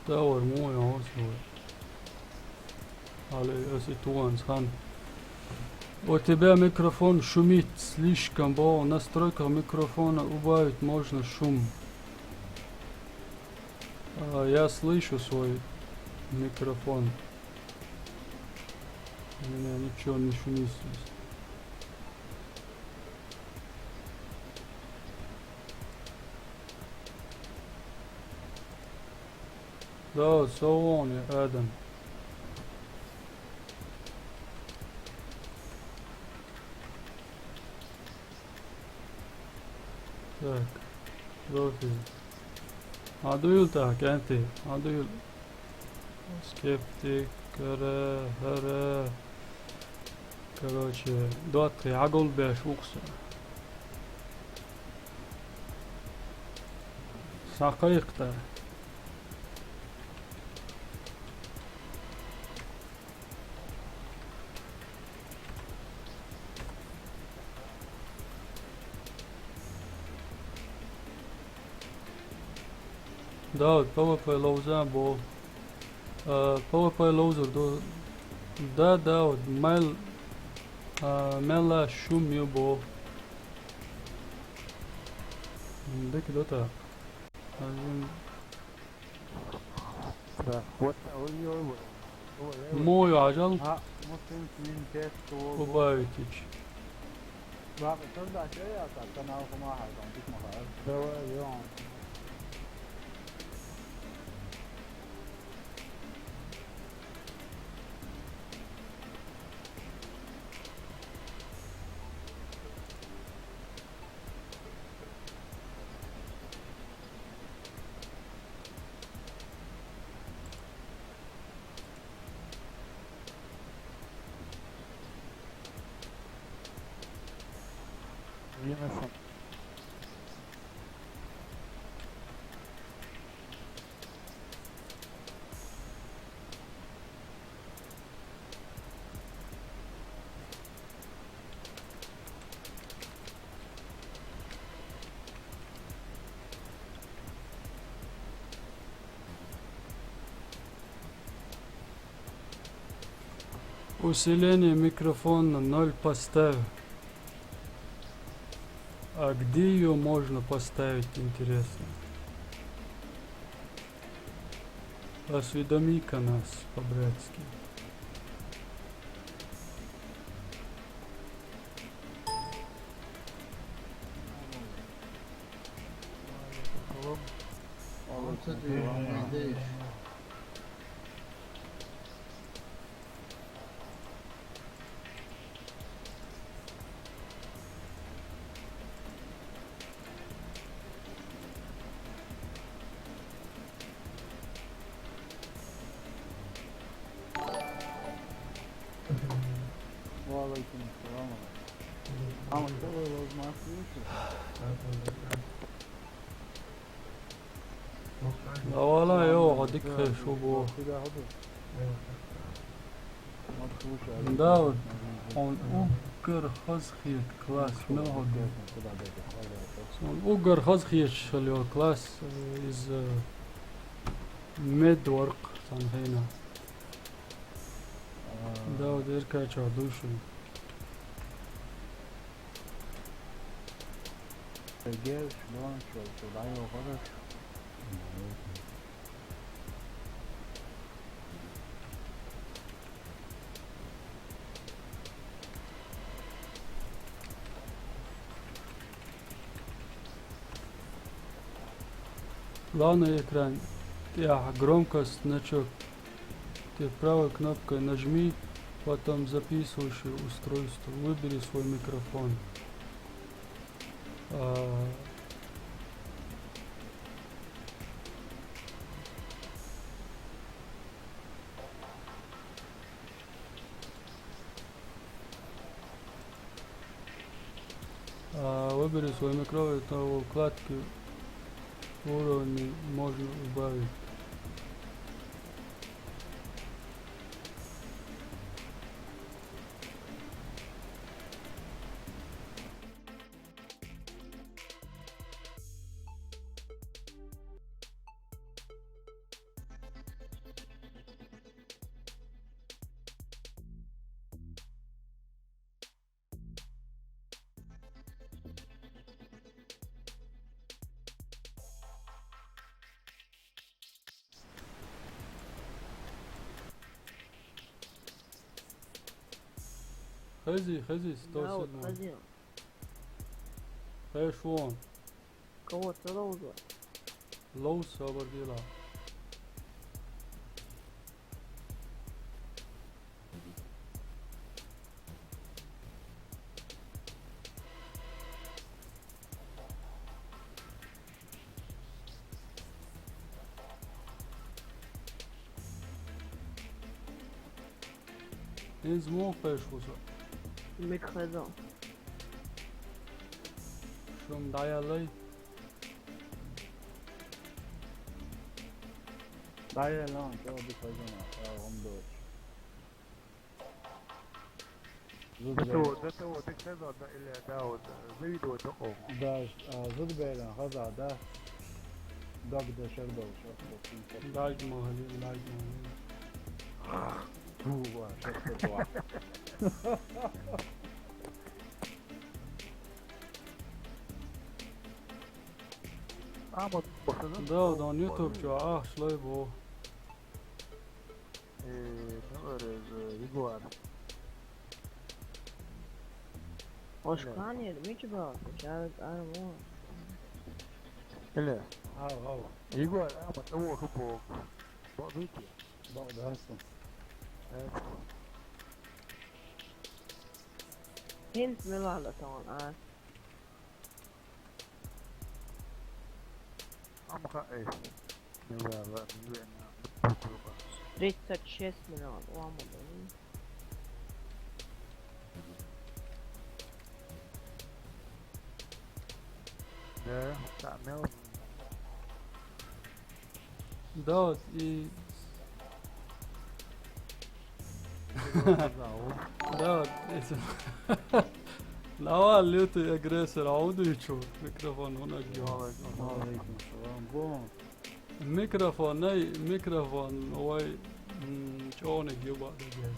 Тавар мой, а он свой. Али, если туан сан. У тебя микрофон шумит слишком, бо в настройках микрофона убавить можно шум. А, я слышу свой микрофон. У меня ничего не шумит здесь. Да, салон, я Адам. Так, профиль. Адуил так, энти, адуил. Скептик, ре, ре. Короче, дуатри агул беш укса. Сакъайыкъда. Дауд, П В П ловзан бо. Э, П В П ловзур ду. Да, Дауд, мел, э, мела шум ю бо. Дик дота. Азим. Да, вот, а, у неё, у неё. Мой ажал. А, вот, сын, сын, пять, что, Убавитич. Ладно, тогда чё я так, канал Хумаха, там, письмо, а? Давай, идём. Усиление микрофона ноль поставь. А где её можно поставить, интересно? Осведоми-ка нас по-братски. وعليكم السلام. عم تقول لازم أعرف شو. Давала, йо, гьадик хе шубу. Да, он угар хаз хият класс, мел гьади. Он угар хаз хият шалё класс, э, из, э, медварк сан хена. Да, деркача душу. Геш, бон, чо, чо, дай, о, хорош. Главный экран. Я громкость значок. Ты правой кнопкой нажми, потом записывающее устройство. Выбери свой микрофон. А, А, выбери свой микрофон, это вкладки уровни можно убавить. Хези, хези, сто седьмой. Да, вот, хези. Хеш вон. Кого, цо лоуз ва? Лоуз абардила. Инз мун хеш вузва? Мик хезва. Шум даял ай? Даял ан, чӀавади хезва, а, гъум доч. Зуда бер. Зато, зато, дик хезва, да, или, да, вот, завидовать такого. Да, а, зуда беран хезва, да. Даг дешар долуш, ах, боккъал. Даг ма хилийла, даг ма хилийла. Ах, ту, ва, шестьсот два. Амма бахана. Да, да, YouTube чу ахча лай бо. Э, ну, э, э, Ягуар. Ош Ага. Канир, мичи бал? Чарат армо. Эле. Ау, ау. Ягуар, амма, того хупо. Ба, видите? Ба, да, что? Э. Хинт милала тон, а? Амха, э, не вала, не вена. Тридцать шесть миллион, ламада. Да, да, мел. Да, вот и Да, вот, это. Лава лютый агрессор, а удачу. Микрофон, он агио. Ва алейкум салам. Бон. Микрофон, най, микрофон, ой, м, чё он агио, ба, да,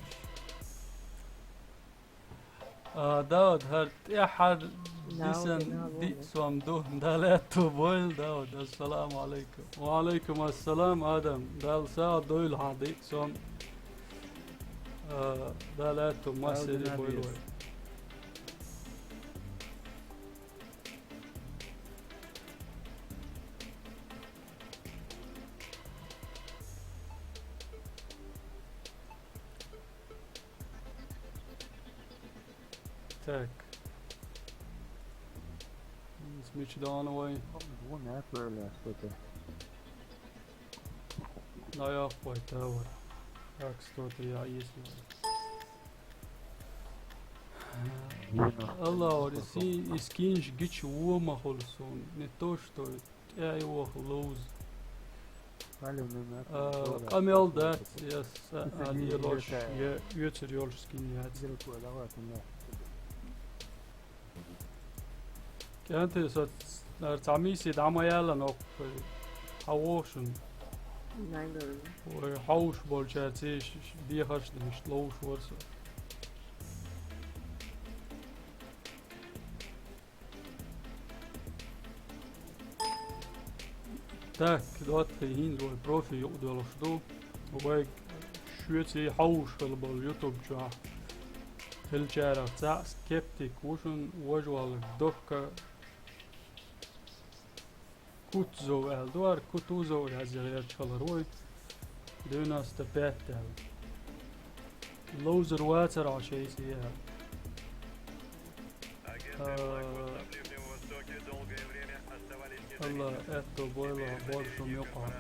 А, Дауд, хӀара тӀаьххьара дисан диъ сом ду. Дала аьтту бойла, Дауд. Ассаламу алейкум. Ва алейкум ассалам, Адам. Дала сагӀа дойла хьан диъ сом. А, Дала аьтту массери бойла вай. Так. Смичи дана вай. Вон это, бля, что-то. Да я хуй тавар. Так, что-то я, если. Аллах, ори си, и скинш гич ума холсон. Не то, что Ай, ох, луз. Къамел дац, яс, а, лелош, я оьцур йолуш скин яц. КӀентий со ара цхьа миссия дӀа ма яьлла ноккхуй, хьан воху шуна? Вай хьовш болчаьрца ш-, ш-, дехарш дина, иштта ловш вара со. Так, доттагӀий, хӀинца вай профи юкъадолуш ду. Вай шуьца хьовш хила болу YouTube чохь хиллачарах цхьаъ скептик ву шуна, важа валлаг дохка Кутузов аьлла ду, ара Кутузов яздеш гӀерташ хилар вай. Девяносто пять аьлла. Ловзар вацара хьо шайца яхьа. А, Алла аьтто бойла боршум юкъа.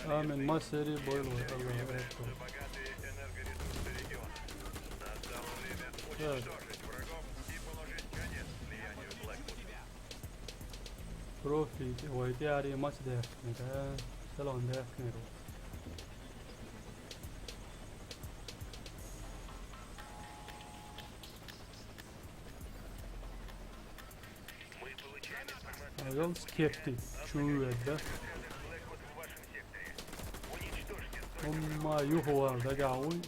Амин, массери а бойла вай, Алла аьтто. Так. Профи, вай тӀе аре маца даьккхинера, салон даьккхинера. Ага, скептик, чу вер, да? Хьумма юхавала дагахь вуй.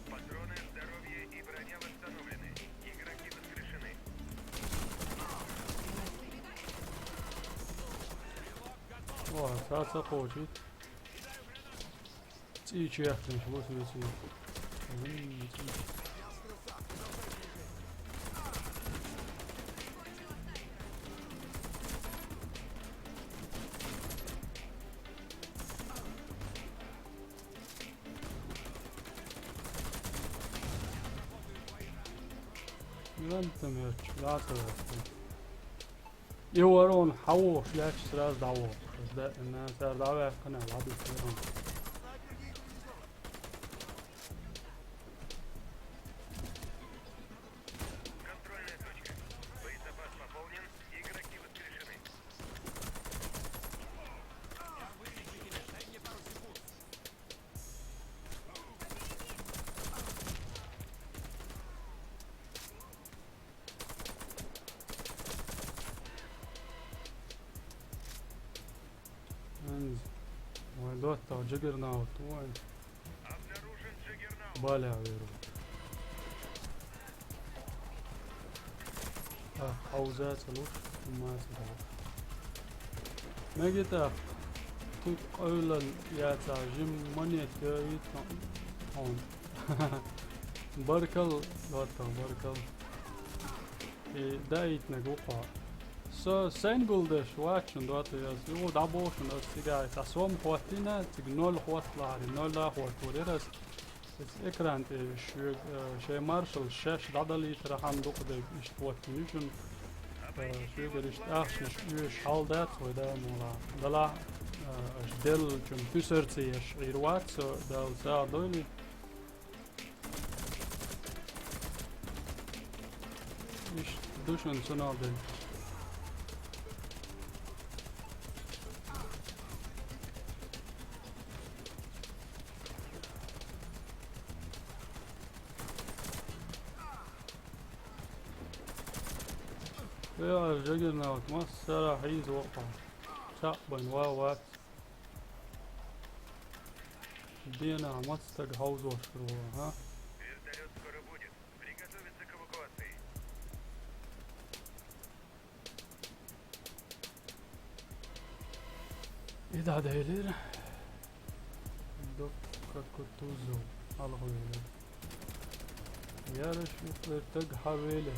Патроны, здоровье и броня восстановлены. Игроки воскрешены. О, цхьацца кхочуьйту. ЦӀий чу яьккхинчу ву соьца. Вуй, цӀий. Вон там я, лаца ваьхкина. И ворон хьан вохуш лаьтташ сразу дӀавохуш. Даима цара дӀаваьккхина, ладугӀуш веран. Доттагъа джаггернаут ву вайн. Баля вер ву. А, хьовза ца луш, ма ца дала. Мегита, тук къойлан яца жим монет йойтна хьона. Баркал, доттагъа, баркал. И даийтинарг ву кхо. Со сайн гулдеш вачун дота яс. Ю дӀабошун ас цига. Ца сом хӀоттина, цига ноль хӀотталахьари, ноль да хӀотталур яр ас. Эс экран тӀе шуьга, э, шайн маршал шаьш дӀадалийтара хьан дукха дерг иштта хӀоттина ю шун. Э, шуьгара иштта ахчанаш оьшуш хьал дац вай да мула. Дала, э, аш деллачун пуьсар ца еш Ӏийр вац со, Дала сагӀа дойли. Иштта ду шун цунал дерг. Вегьар жагирнавт массара хьийза воккха. Цхьаъ бан ва вац. Денахь маца стаг хьовзош хир ву, хӀа? Вертолёт скоро будет. Приготовиться к эвакуации. И дӀаделира. Докка Кутузов хьалхавелира. Яраш юкъера стаг хьавелира.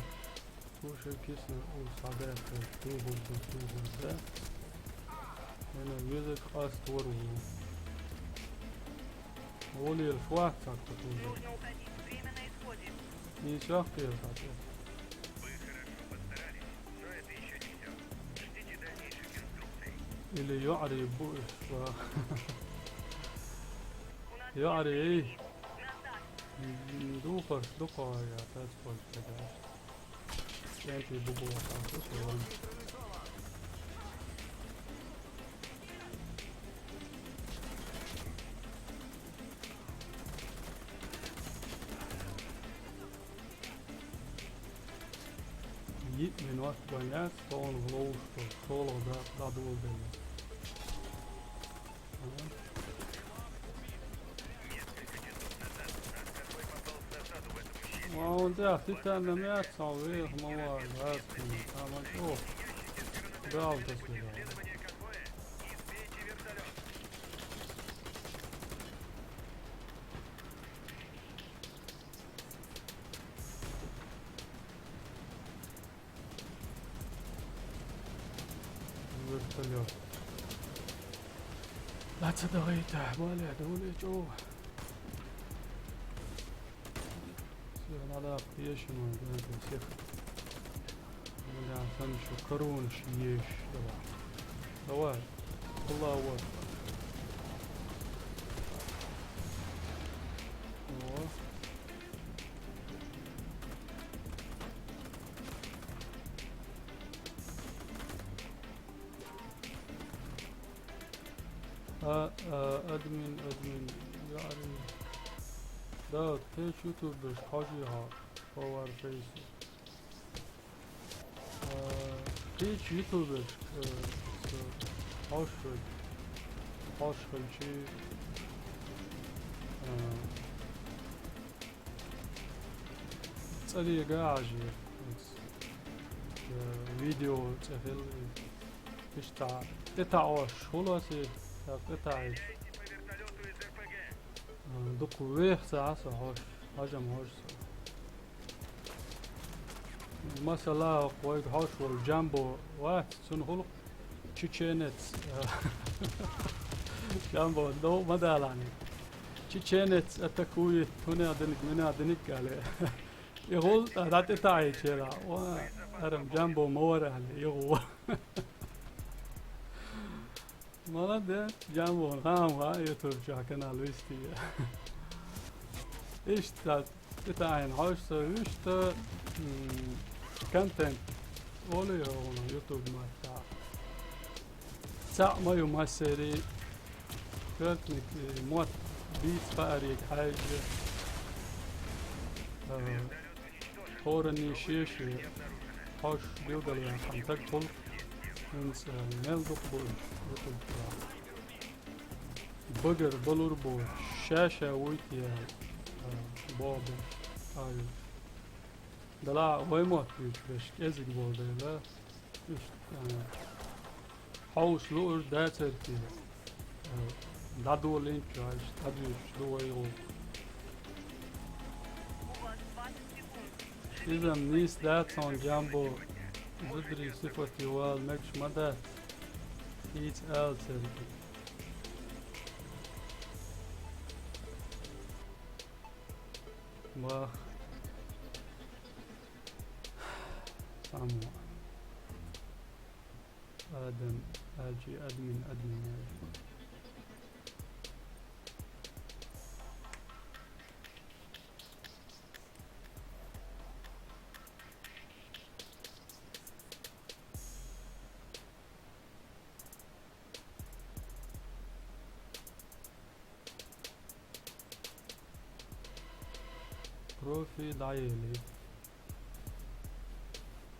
Слушай, кисна у сагатка тухурду, тухурда. Ина веза къаст вар ву. Олел швац ца тухурда. Нужно уходить. Время на исходе. Ин саккхел хьатӀа. Вы хорошо постарались, но это ещё не всё. Ждите дальнейших инструкций. Или юӀри бу иш ва. У нас ЮӀри, эй. Назад. Духар, духар, я, тас пользуется, да. Кемпи бубу ваханку сулан. Йиъ минот гонять, тхуна ловш, шолгӀа да, дӀадоладелла. Ва, он тӀехь титанна меца, цхьа веха ма вара, гӀаьртина, цхьа ма чӀоагӀа. Бал тасвира. Вертолёт. Лаца дагӀийта, бале, довле чӀо. Всё, надо пьешину, да, всех. Бля, сан ещё корона ещё есть. Давай. Давай. Аллаху Акбар. О. А, а, админ, админ, яъни. Да, кхечу ютуберш хьожий хьо, хӀо вар фейсу. А, кхечу ютуберш, э, с-, хьош хилчи, хьош хилчи, э, цӀарега Ӏажи, э, видео цӀе хилла. Иштта, тӀетаӀош, хӀулоси, тӀетаӀи. Дукха веха ца Ӏа со хьош, хьажам хьош со. Масала, вайга хьош волу Джамбо вац, цунна хӀуллакх чеченец, Джамбо, дов ма далахьа. Чеченец атакует, хӀунех диниг, минех диниг, аьлла. И гӀулла дӀа тӀетаӀийчера, ва, арам Джамбо ма вара аьлла, и гӀо. Молодец, Джамбо, хаам ха, ютуб чохь канал вистий. Иштта, тӀетаӀийна хьош со вуьшта, м, контент олий хьуна ютуб маттахь. Цхьаъ ма ю массерий, коьртаниг, э, мотт бийца хаариг хьаьжжа, э, хӀоранний шен-шен хьош билгалваьккхина стаг хуьлу, хӀинца, э, мел дукха бу уьш ютуб чохь. Багара балур бу, ша-ша вуйти яхаш, а, боху берш, а, ю. Дала вай мотт буьйцу берш кӀезиг болу дела, иштта, а, хьовса луург дацара те, а, дӀадолийначу хьаьжча, дӀадуьйцуш ду вай гӀуллакх. Иза-м нийса дац хьуна, Джамбо, зударий сифат ювала мегаш ма дац, хӀинца ала цаьрга. Вах. Саму. Адам, аджи, админ, админ. Профи дӀаели.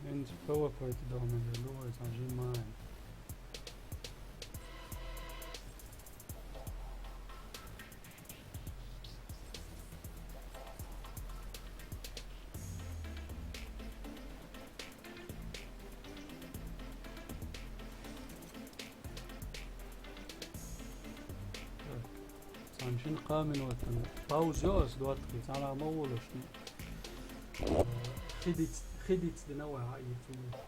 ХӀинца PowerPoint дохнарг лугӀой сан жимма. Цхьана шина кхаа минотана пауза йо аса доттагӀий, цхьанхьа ма волуш. Хи диц-, хи дицдина вай хьаийца ву.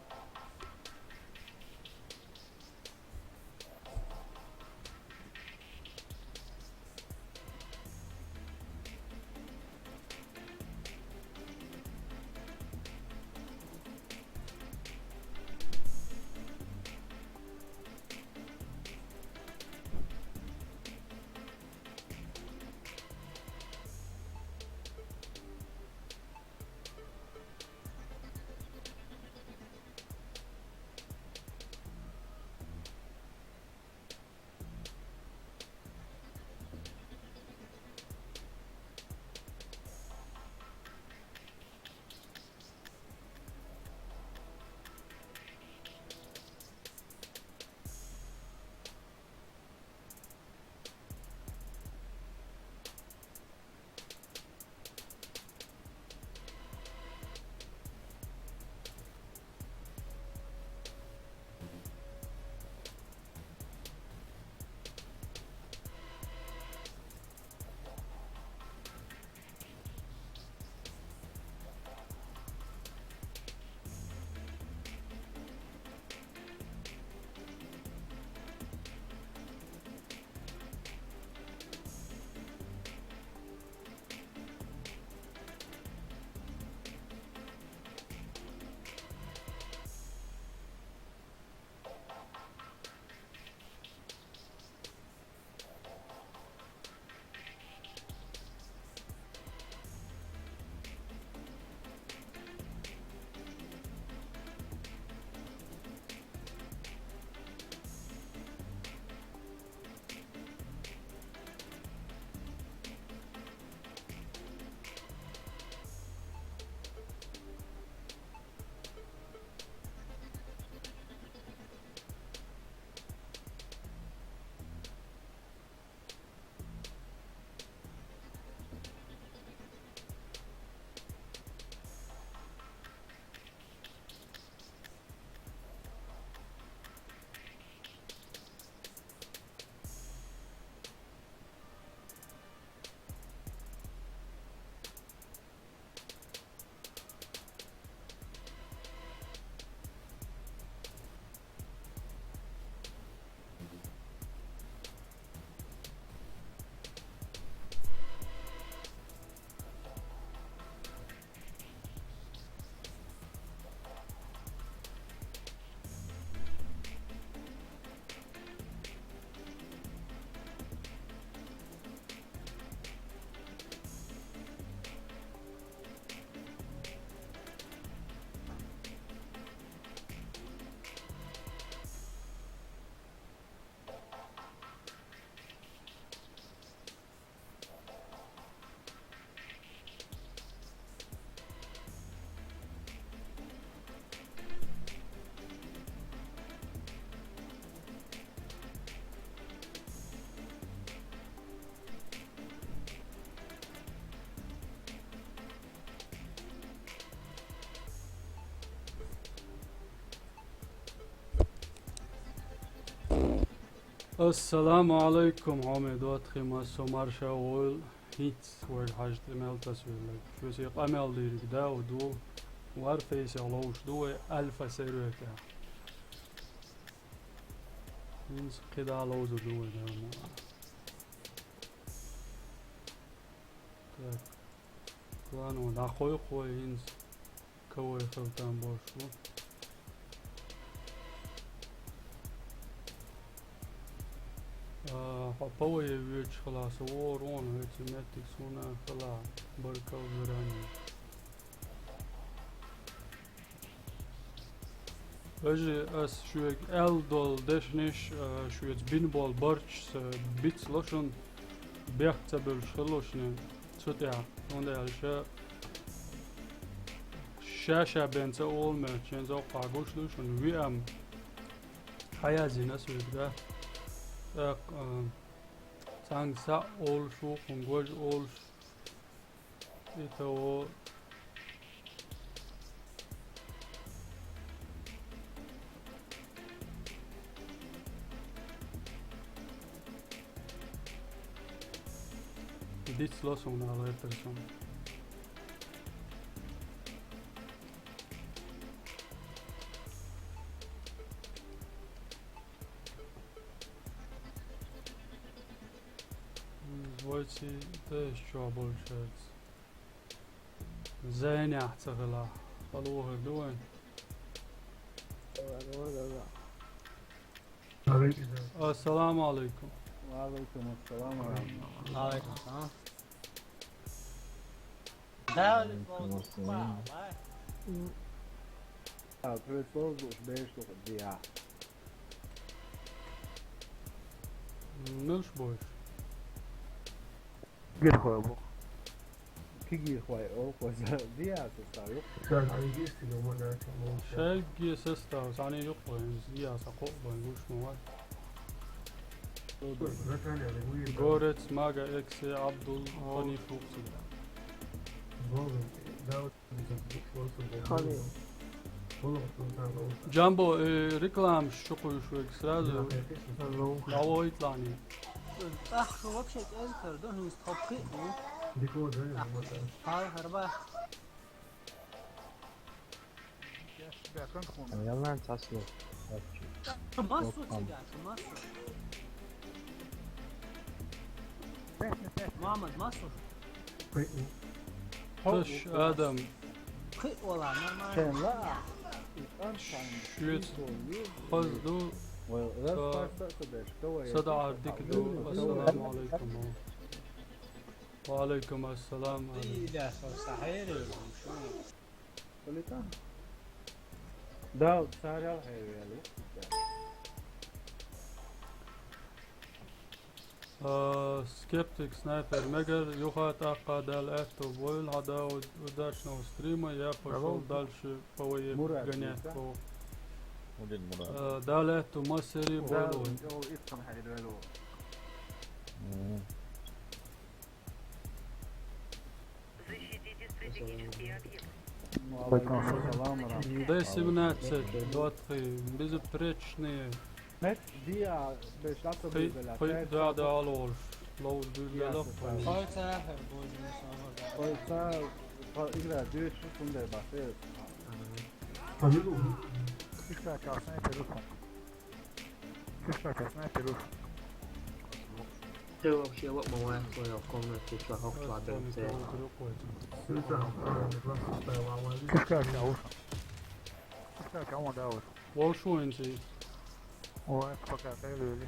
Ассаламу Ӏалайкум, хьоме доттагӀий, массо марша войла. ХӀинца вай хьажа тӀе мел тасвелларг. Шуьца къамел дийриг Дауд ву. Варфейсехь ловш ду вай Альфа сервер тӀехь. ХӀинца кхидӀа ловзур ду вай, Дауд. Так. Ладно, дӀакхойкху вай хӀинца. Кавай хилла там бош бу. А, хьо ПВЕ воьдуш хилахь, со вогӀур ву хьуна, хӀинца меттиг суна хилахь, баркалла заранее. Вежарий, ас шуьга аьлла долу дешнаш, а, шуьца бина болу барт сан бицло шуна, бехк ца буьллуш хилла шуна цу тӀехь. ХӀунда аьлча ша-ша бен ца олу, мел шен зовкхахь гуш ду шуна виам. Хьаязйина ас вуьгда. ТӀаккха, а, цхьаьнга схьа олуш ву, хӀунга важа олуш. Итого. Дицло суна ала гӀертар суна. Вайци тӀе чохь болчаьрца. Зенехь ца хилахь, хала вохуьйтур ду вайн. Ассаламу Ӏалайкум. Ва Ӏалайкум ассалам ва рахматуллах. Ва Ӏалайкум ассалам. Да, Ва Ӏалайкум ассалам. А, привет, служу, уж бежишь, только диа. Муьлш бу уьш? Кигирхой бу. Кигирхой олу кхуза. Диа состав ю. Ша, а есть или у меня там? Шегги состав, сани юкъа, диа са кхоъ бан гуш ма вай. Горец, Мага, Эксе, Абдул, Ханиф вукху. Хали. Джамбо, э, рекламаш чукхуьйсуш верг сразу дӀавойталахьний. Ах, шу вообще кӀел кара ду, хӀинца тхо пхиъ ду. Хьал хӀара бах. Яллан цхьа слух. Массо цига, массо. Мамад, массо. Таш, Адам. Кхиъ вала, нормально. Шуьца хаза ду. Са дӀа дика ду. Ассаламу Ӏалайкум. Ва Ӏалайкум ассалам. Да, царел хьевел. А, скептик, снайпер, мегар, юха тӀаккха Дала аьтту бойла хьан, Дауд, удачного стрима, я пошёл дальше по военной гонять. Мурад. А, Дала аьтту массери бойла. Защитите стратегические объекты. Ва Ӏалайкум ассалам ва рахматуллах. Д семнадцать, двадцать, безупречные. Нет, диа, беш, лаца кхи, биза ла, кхи, да, да, алолш. Лоу дуьллала. Хой ца хер божин сама. Хой ца, па, игра, дюйт, шу, сунде, бахе. Пойду. Ишка, красная перуха. Кишка, красная перуха. Ты вообще вот моя твоя комната, ты чё, хок, чё, бен, ты? Кишка, красная уха. Кишка, кому давай? Волшу инси. Ой, пока, ты люди.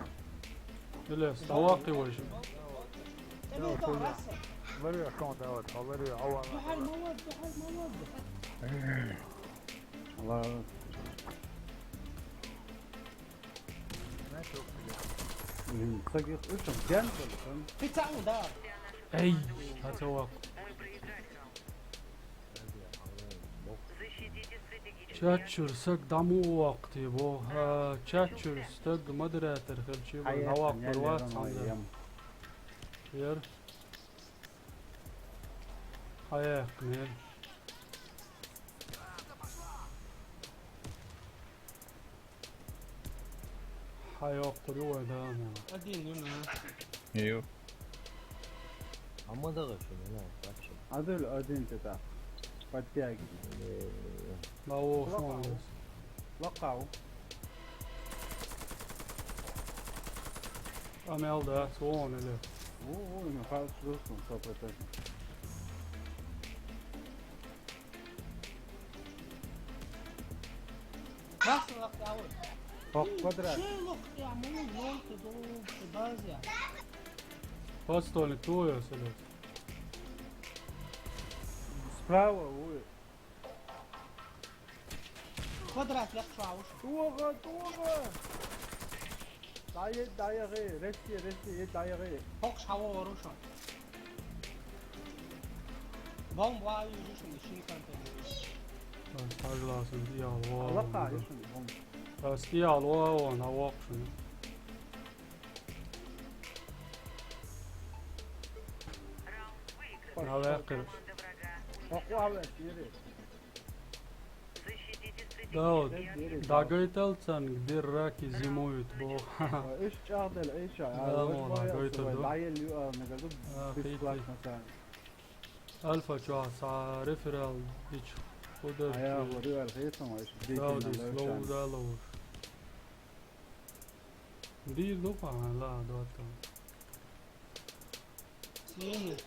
Или, давай ты уже. Ларю, кому давай, ларю, а вон. Ла. М, цаги, это, дян, да? Эй, хьан ца ваккха. Чат чуьра саг дӀа муха ваккха те бо? А, чат чуьра стаг модератор хилча, вай хьан ваккхар вац хьанна. Яр. Хьан яьккхинера? Хьайоккхур ю вай, да, ма. Один ю, на. Ю. А ма дагӀа шуна, на, вообще. Адул один тета. Подтягивай. Э, на, о, лакъав. Шо он лес. Лакъав. А мел да, сон ле. О, о, ну, хорошо, сто процентов. Красный лакъяв. Ок, квадрат. Ши лакъяв, ну, желтый, желтый, база. Подствольник твой, Селёс. Справа, ой. Квадрат лакъяв. Туга, туга. ДӀае-, дӀаягӀе, ресте, ресте, е дӀаягӀе. Хокш хьавогӀур шу. Бомба ваю ю шуна, шин контейнер. Пожалуйста, диал, ва. Аллаха, ва. Ю шуна, бомба. Ас диал, ва, ва, на вокшуна. Навекъир. Окъуавес, ири. Да, вот, дагайтал цан, где раки зимуют, бо. Иш чагъдал, иша, да, а, вот, мола, дагайтал, да. Дайел ю, а, нагаду, а, бесплатно, хей, хей. Сан. Альфа чуа са реферал ич. Куда? А я говорю, альфа, если мы ещё, да, дети вот на здесь лоу, да, лоу. Ди, ну, па, ла, да, там. Синий.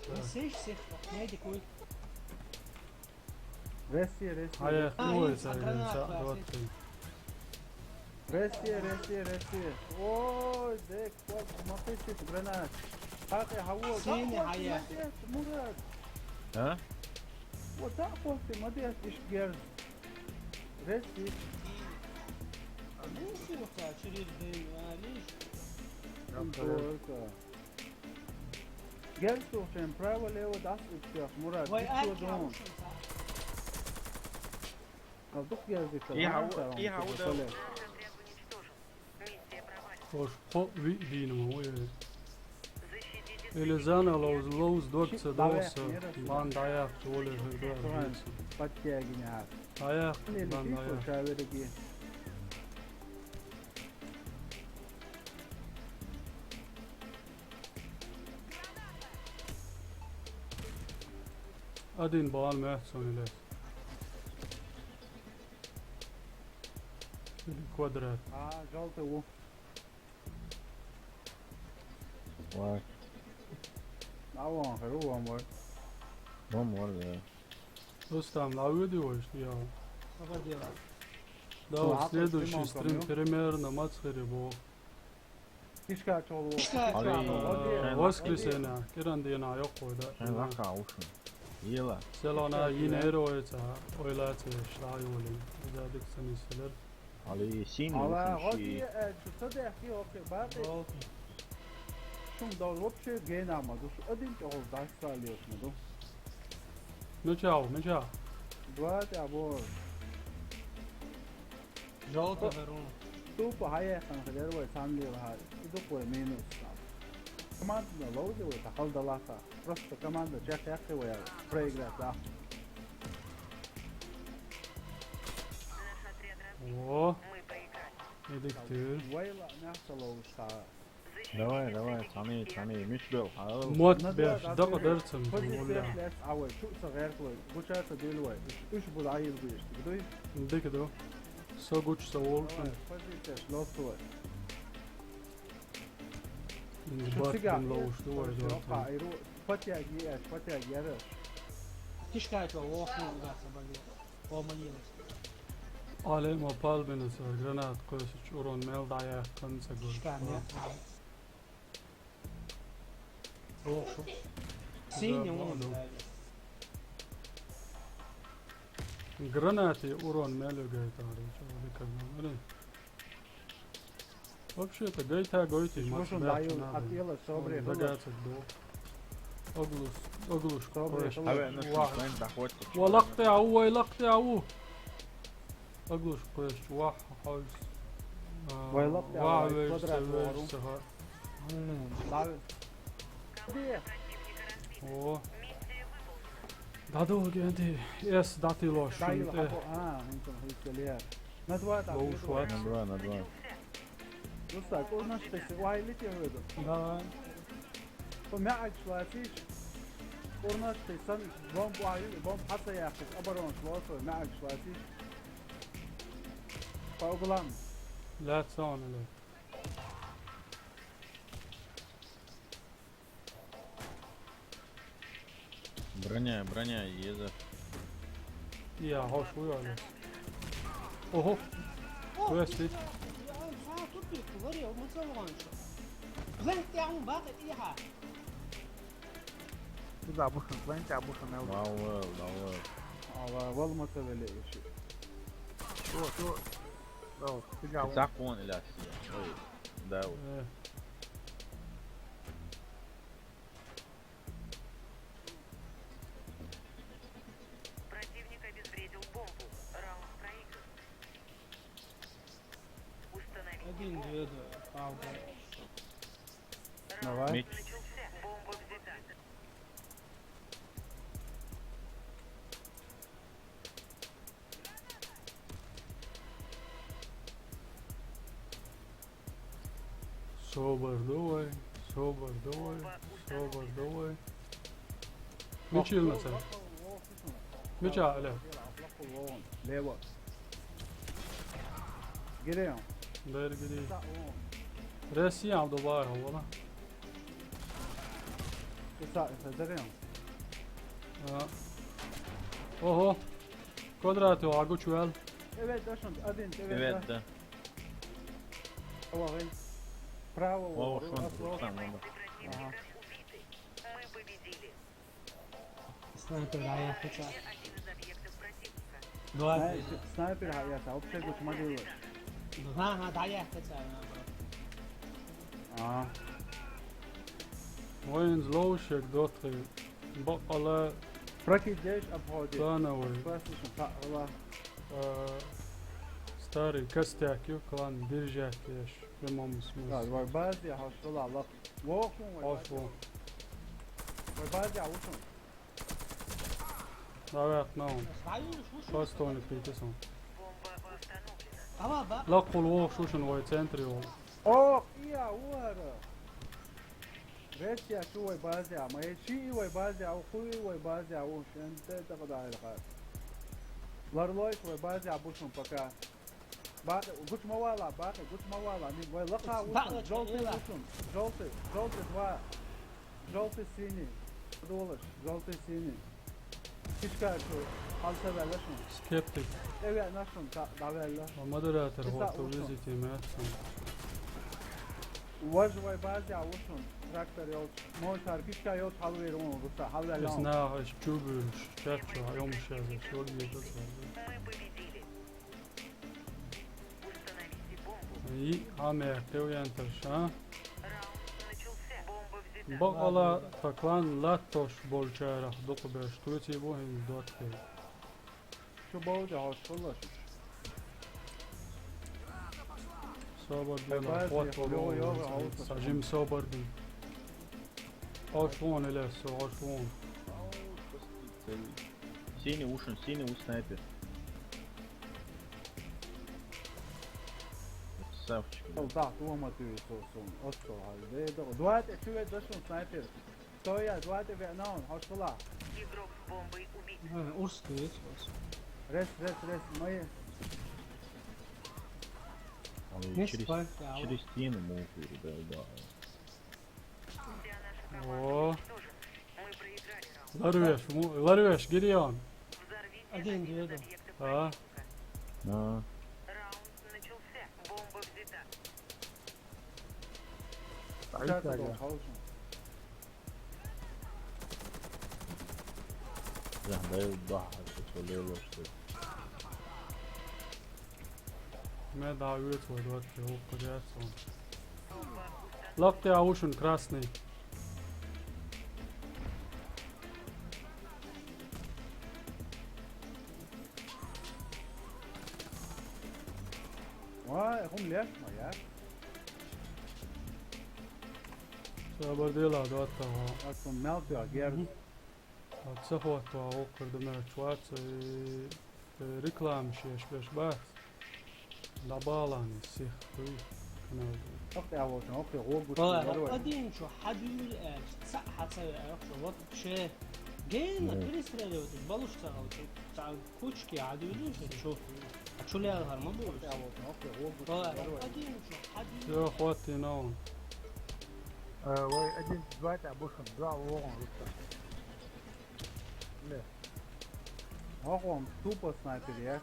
Да. Слышишь всех? Найди кой. Ресте, ресте. А я, а, ну, это, это, граната, да, вот ты. Ресте, ресте, ресте. Ой, дек, вот, смотрите, гранат. Так, я говорю, синий, так, а я. Молодец, Мурат. А? Вот так вот ты, молодец, ишгер. Ресте. А ну, слухай, через день, а, лишь. Только. Герсув, чем право-лево дас успех, Мурат, вай, ты чё, а, думал? А вдруг я здесь, и а, хау, там, и хау, да. Ош хо ви динма, ой. Или зана лоуз, лоуз докца доса, бан даяк, чули херда. Подтягивай. Даяк, бан даяк. Один балл мех сонилес. Или квадрат. А, желтый у. Вай. А вон, херу, вон мой. Вон мой, да. Рустам, на видео, что я? Погоди. Да, ну, вот а следующий стрим примерно мацхери бо. Ишка чолу. Али, воскресенье, киран дена йокъо да. Шен лака ушун. Ела. Селона йинеро эца, ойлаце шла йолин. Задик сани селер. Али син ала ушун ши. Годи, э, садехи окей, бати. Шум дол вообще гена ма, душ один чол дас салиос ма ду. Мечау, меча. Два те або. Желто верун. Тупо хаяхан хадер вай санли ва. Иду кой минус. Команда лоуди вай тахал далата. Просто команда чех яхи вай проиграть да. О. Эдиктер. Вайла мясо лоуста. Давай, давай, сами, сами, миш бел. Мот беш, дакъа дерцем, позиция валла. Лес авай, чу са герт вай, гуча са дил вай. Уш, уш буд айил гуйш, гдуй? Дик ду. Со гуч са волшун. Давай, позиция, лос вай. Инзбат, сига, бин лоуш ду вай, короче, дорта. Опа, айру, патяг еш, патяг яраш. Тишка чо, вохну гаса баги. Поманилась. Алема палбинаса гранат къоса чурон мел даяхъан ца гур. Шкам, я. Ох, шо. Синий, да, он, да. Гранаты урон мел гайтари, чё вы как говорили? Вообще-то гайта гойти, иш муш мушун даю, атила собре, дагацак до. Оглус, оглус, собре, куреш. Аве, ну, вах. Шутлен дахвоти. Ва лакъти ау, ва лакъти ау. Оглус, куреш, вах, хаус. Ва лакъти ау, вах, веш, квадрат веш, вару. Саха. Дави. О. Дадо генди, эс дати лош. Дай шунте. Лохо, а, он там хистелия. На два так. Лоу шват. На два, на два. Рустам, кӀурнаш тесса, вай лити хьоьду. Давай. Хьо маьӀаргаш лацийша. КӀурнаш тесса, санна бомба вай, бомба хьа ца яьккхача, оборонаш лоцу, маьӀаргаш лацийша. По углам. Лаьцна ван, ле. Броня, броня, еза. Я, хьо шу яли. Ого. О, Квест ты ит. Схьа купи, вари, ма ца ван шу. Блин, тя хьун бакъ тӀехьа. Куда обушен, блин, тя обушен, мел. Давай, давай. Ала, вал ма ца веле иши. Чё, чё? Да, вот, ты говоришь. Закон или Россия? Ой, да, вот. Э. Противник обезвредил бомбу. Раунд проигран. Установите бомбу. Один, две, да, правда. Давай. Раунд начался. Бомба взята. Собар давай, собар давай, собар давай. Мичил на цар. Мича, аля. Лево. Гиреон. Бер гири. Россия абдулла вала. Иса, иса, Дарион. А. Ого. Квадрат йола гучувел. Эвет да шунт, один, эвет да. Эвет да. Ого, ген. Право, Ого, ого, шунт, ого. Шунт, шунт, шунт. Ага. Снайпер дӀаяьккхача. Давай. Снай-, снайпер хьаяьхка, вообще гучу ма дилла. Ага, дӀаяьккхача, наоборот. А. Вайн лоушек дотхи. Бакъала. Прокидеш обходит. Плановый. Классно, хаъала. А, старый костяк, ю, клан, держать, еш, в прямом смысле. Да, вай базе, хьо шула лап. Вохун вай. Хьо базе. Шу. Вай базе, а вушун. Давай, no. Хьо стони питесон. Лакхул вохушун вай центре вол. О, я, уара. Речь я, шу вай базе, а, ма, э, ши и вай базе, а, ху и вай базе, а, у, шен, те, те, када, ай, ха. Ларлойш вай базе, а, бушун пока. Ба-, гучмавала, бахи, гучмавала, ми вай лаха, бахи, вушун, жёлтый, вушун, жёлтый, жёлтый два, жёлтый синий, дулаш, жёлтый синий. Кишка шу, хьалсаваьлла шун. Скептик. Эве нашун, да, даваьлла. А модератор, киса вот, вушун. Визите, мягкий. Вож вай базе, а вушун, трактор йолча, мой шар кишка йолча, хьалвер вон, руса, хьалваьлла. Ис нах, ис чубуш, чачу, а ёмшаза, шорги, это самое. И хьамехкев янтарш, а? Бакъала тха клан латтош болчарах дукхаберш туьций бу хӀинца доттагӀий. Шу бовда хьош хулаш. Собар дина, хот валу, са жим собар дин. Хьош вон, Ильяс, хьош вон. Синий ушун, синий у снайпер. Красавчик, бля. Солдат, ума ты, сосун, остро, альбедо. Давайте, чего это, что снайпер? Стой, я, давайте, ве-, на он, хошла. Игрок с бомбой убит. Э, узкий есть у вас. Рес, рес, рес, мои. Они через, через стену могут, да, да. О. Ларвеш, му-, ларвеш, Гирион. Один, две, да. А? А. Стоит, да. Да, да, да, это что, левый, что ли? Ме дӀа оьцу вай доцчу, хӀокху яц хьуна. Лакхе а ву шуна красный. Вай, хӀума леш ма яц. Ца бардела доццахьа. Ас хӀума мел тоьхна герз. Мгм. Ца хӀотто а вокхар ду мерч вац, э, э, рекламаш еш беш бац. ДӀабалан сих хуй. Ох, я волчун, ох, я гогу. Один чё, хадюл эш, ца, хаца, ох, вот вообще. Гена, перестреливать, балуш ца, ца, кучки, хадюл, чё? А чё, ля, гарма балуш? Я волчун, ох, я гогу. Один чё, хадюл. Всё, хватит, ну. Э, вы один, два, это больше, два, вон, вот так. Бля. Ох, он тупо снайпер, я.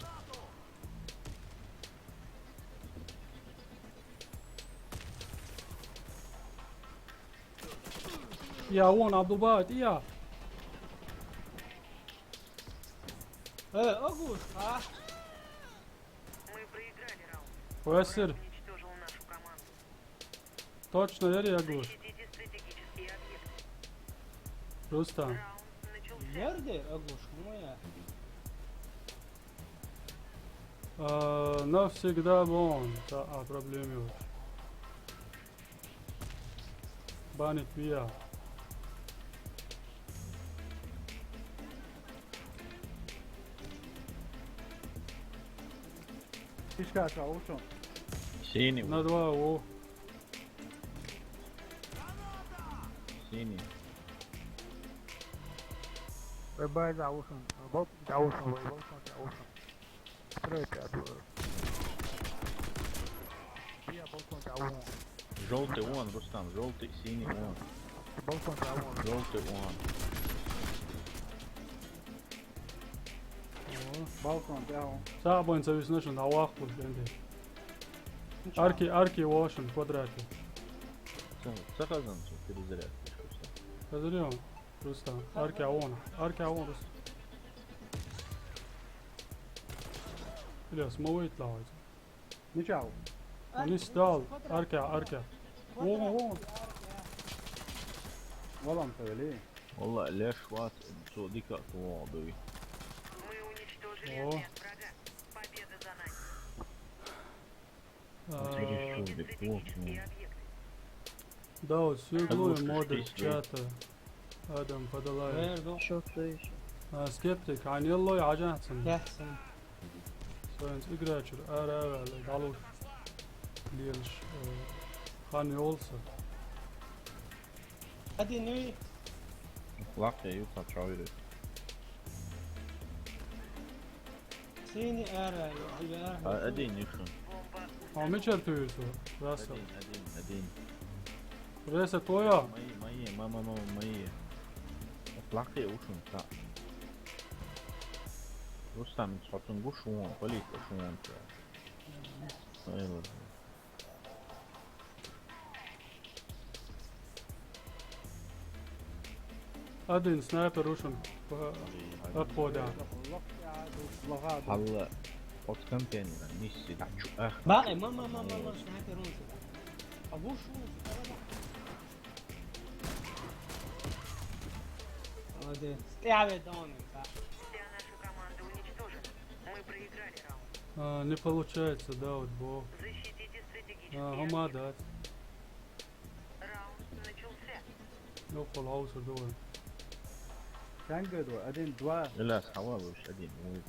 يا وون عبد الباقي يا. Э, Агуш, а? Мы проиграли раунд. Весер. Уничтожил нашу команду. Точно, я Агуш. Защитите стратегические объекты. Просто. Раунд начался. Nerede Агуш? Моя. А, навсегда вон. Да, а, проблемы. Банит вия. Фишка, а, учён. Синий. На два, о. Синий. Бай, бай, за ушем. Бал, за ушем, бай, бал, за ушем. Стройте, а, б-, я балкон, за ушем. Желтый вон, Рустам, желтый, синий вон. Балкон, за ушем. Желтый вон. О, балкон, за ушем. Сабан, за вишнашен, а вахт, бенде. Арки, арки, ошен, квадраты. Ца, ца хазан, ца, перезарядка, что ли? Хазарён. Просто арки авон. Арки авон, просто. Бля, смоук лаать. Ничего. Он не стал. Арки, арки. Вон, вон. Валам, повели. Валла, леш ват, цо дика, цо дуй. Мы уничтожили отряд врага. Победа за нами. А, Интересно, где плохо. Да, вот всё. Как было лучше модуль чтить, да? Чата. Адам подолай. Верно. Что ты ещё? А, скептик, а не лой, а джанцем. Яхсан. Соенс играчур, ара, ара, далур. Лелш, э, хан ёлса. Один, ну и Лак я юта чавири. Синий ара, я, я. А, один, Нюша. А, мечер ты юсу, Раса. Один, один, один. Реса твоя? Мои, мои, мама, мама, мои. Лак я ушун, та. Рустам, сотун гушун, полит ушун, та. Ай, ладно. Один снайпер ушен по обхода. Алла, от компьютера, мисси, да, чу, эх. Бай, мама, мама, мама, снайпер ушен. А вы шо, молодец. Я ведь он, да. Вся наша команда уничтожена. Мы проиграли раунд. А, не получается, да, вот бо. Защитите стратегические А, объекты. Гьама дат. Раунд начался. Ёхол, аусур дугӀу. Чангадо, один, два. Иляс, хӀавалуш, один, уй.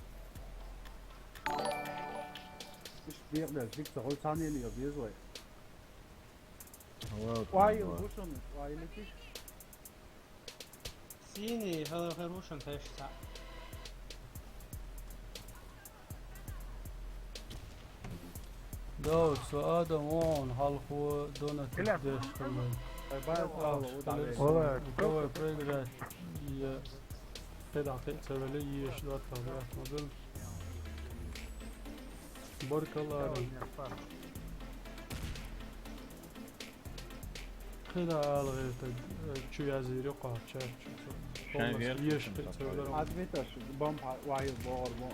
Иш бегӀла зик ца гӀой цанели я безвай. ХӀавал, Вай, хӀавал. Бушун, вай летиш. Синий, хала, хорошан, конечно. Да, вот, со Адам, он, халху, дона, Килер. Теш, калай. Ай, бай, А, ала, удале. Килер, Ола, давай, проиграть. Я, хеда, хед, цавели, еш, да, там, брат, модул. Баркалла, Адам. Давай, не, пас. Хила алгъе, э, чу язири къача, чу. Шан Полностью вер еш кутун пиццалар. Ответаш бомб вай бор бо.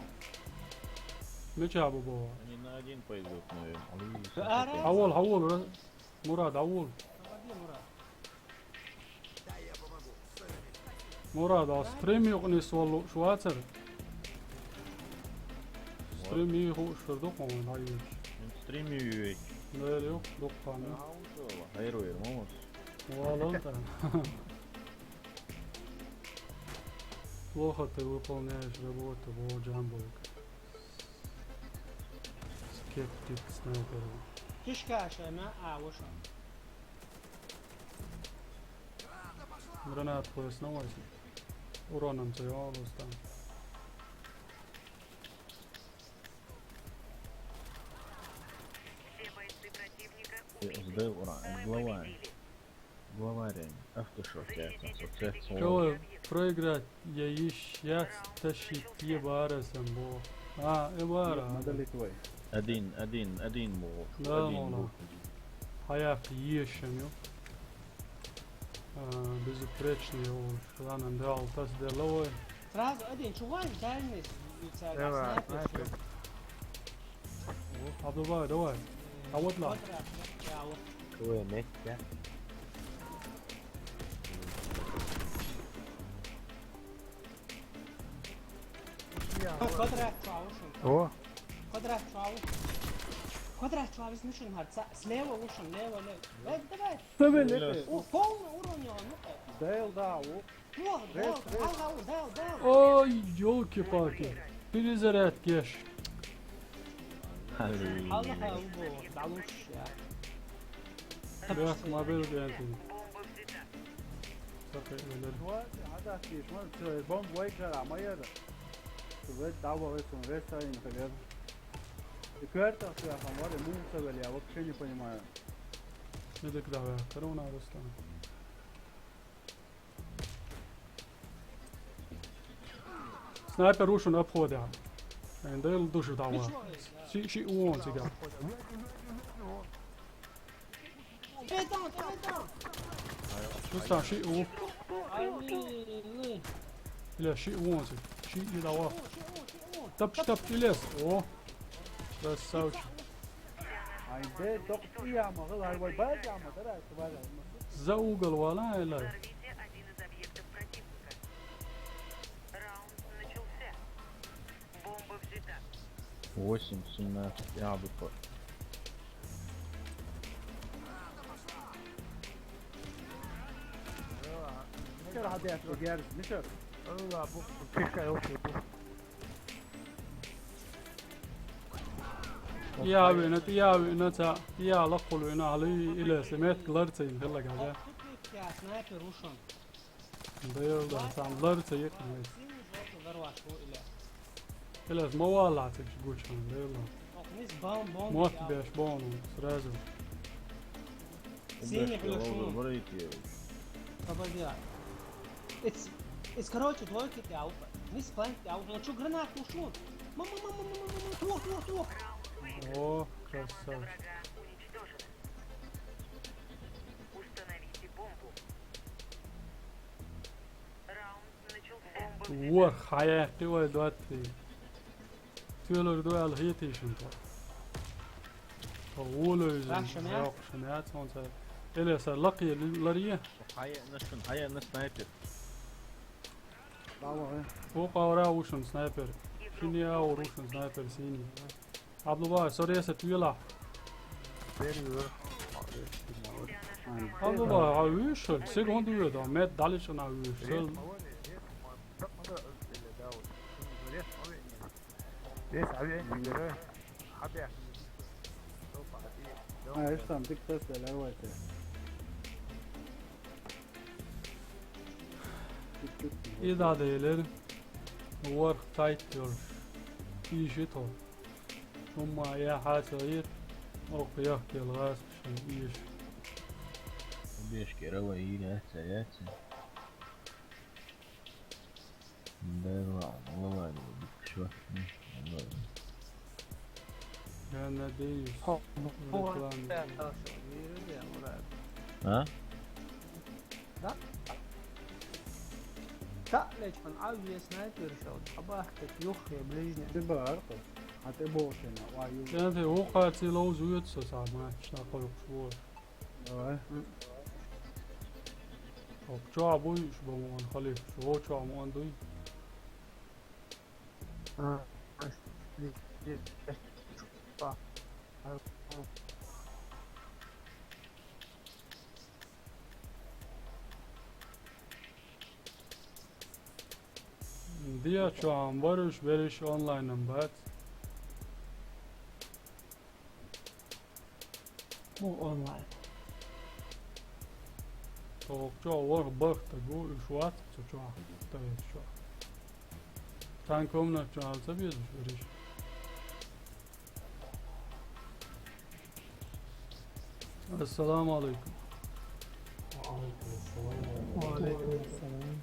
Меча бо бо. Они на один пойдут, наверное. Али, Ара. Авол, авол, ура. Мурад, авол. Мурад, а стрим юкъни свалу швацар. Стрим юкъ шурду къон, ай. Стрим юкъ. Нер юкъ, дукъан. Хайру ер, мамас. Валанта. Плохо ты выполняешь работу, во, Джамбо. Скептик снайпер. Кишкашай ма а вошам. Гранат хвост на вайси. Уроном це я лустам. Все бойцы противника убиты. Сдаю урон. Мы Глава. Победили. Глава реально. Ах ты шо, Кого проиграть? Я ещё я тащить ебарасом бо. А, эбара. Надо ли твой? Один, один, один мол. Да, один мол. Был. Хаяк ешем ё. А, безупречный ё. Ладно, да, алтас деловой. Сразу один чувак дальний. Давай, снайпер. Абдулла, давай. А вот на. Кого я меч, да? Квадрат чуал. О. Квадрат чуал. Квадрат чуал, значит, слева ушел, лево, лево. Э, давай. Давай, лево. О, полный уровень, ну. Дайл, да, о. Ой, ёлки-палки. Перезарядка еш. Аллаха убо, далуш я. Бля, мобил гэнтин. Так, я говорю. Бомб вайкара, моя да. Вы дава, вы сумресса, и, например. И квартал, что я вам говорю, мусор, я вообще не понимаю. Не так давай, корона, Руслан. Снайпер ушун обхода. Эн дэл душу дава. Ши, ши уон сига. Руслан, ши у. Бля, ши уон сиг. Ши и дава. Тапч, тапч, Илес. О. Красавчик. Ай, дэ, ток, и яма, гыл, ай, вай, бай, яма, да, да, да, да. За угол вала, ай, лай. Взорвите один из объектов противника. Раунд начался. Бомба взята. Восемь, семнадцать, а, выпад. Мишер, гьадяхъ герз, мишер. Алла, бу, пишка, окей, бу. Иявина, иявина ца, ияла хъулвина, али илеси мет ларцин хилла гада. Снайпер ушун. Дайрда, сам ларца йикъни. Илес мавала цик гучан, дайрда. Мот беш бону, сразу. Синий плюс шун. Попади. It's, it's, короче, двойки ты ауфа. Мисс планк ты ауфа. Ну чё, гранату шут? Мама, мама, мама, мама, тух, тух, тух. О, красавчик. Установите бомбу. Раунд начался. Бомба взята. Уор, хаяхти вай дуатти. Тюлюр дуал хитишин то. Улуйзин. Рахшамя? Рахшамя, сонца. Эле са лакъи лария. Хая нашын, хая на снайпер. Бава, э. О, къавра ушун снайпер. Шини аур ушун снайпер сини. Абдулла, сория са тюла. Бери вер. Абдулла, а уйшул, секунду уйда, мет далишна уйшул. Здесь авиа не беру. Абя. А, я сам, ты кто, стреляй, давайте. Ида дейлер. Уорх тайт ёрш. Иши то. Шумма я хасаит. Ох, я келгас шин иш. Беш керава иля, саяци. Да ладно, ладно, чё? Ну, ладно. Я надеюсь, Хо, ну, реклама. Да, хорошо, не вижу, я, Мурат. А? Да? Да, лечь, он, а, я снайпер шёл, а бах, как юх, я ближний. Ты бы арку, а ты больше на, а, ю- Я ты ухо цело уют со сама, что такое вот. Давай. М. О, чё, а будешь, бо он халиф, чё, чё, а он дуй? А, а, а, а. Дия чуам, варуш, бериш онлайнам бат. онлайн. Тохачо ворхӀ бархӀ стаг ву, уьш вац цу чохь, тайса чохь. Цхьана комнатчохь ца безаш вериш? Ассаламу алейкум. Ва алейкум ассалам. Ва алейкум ассалам.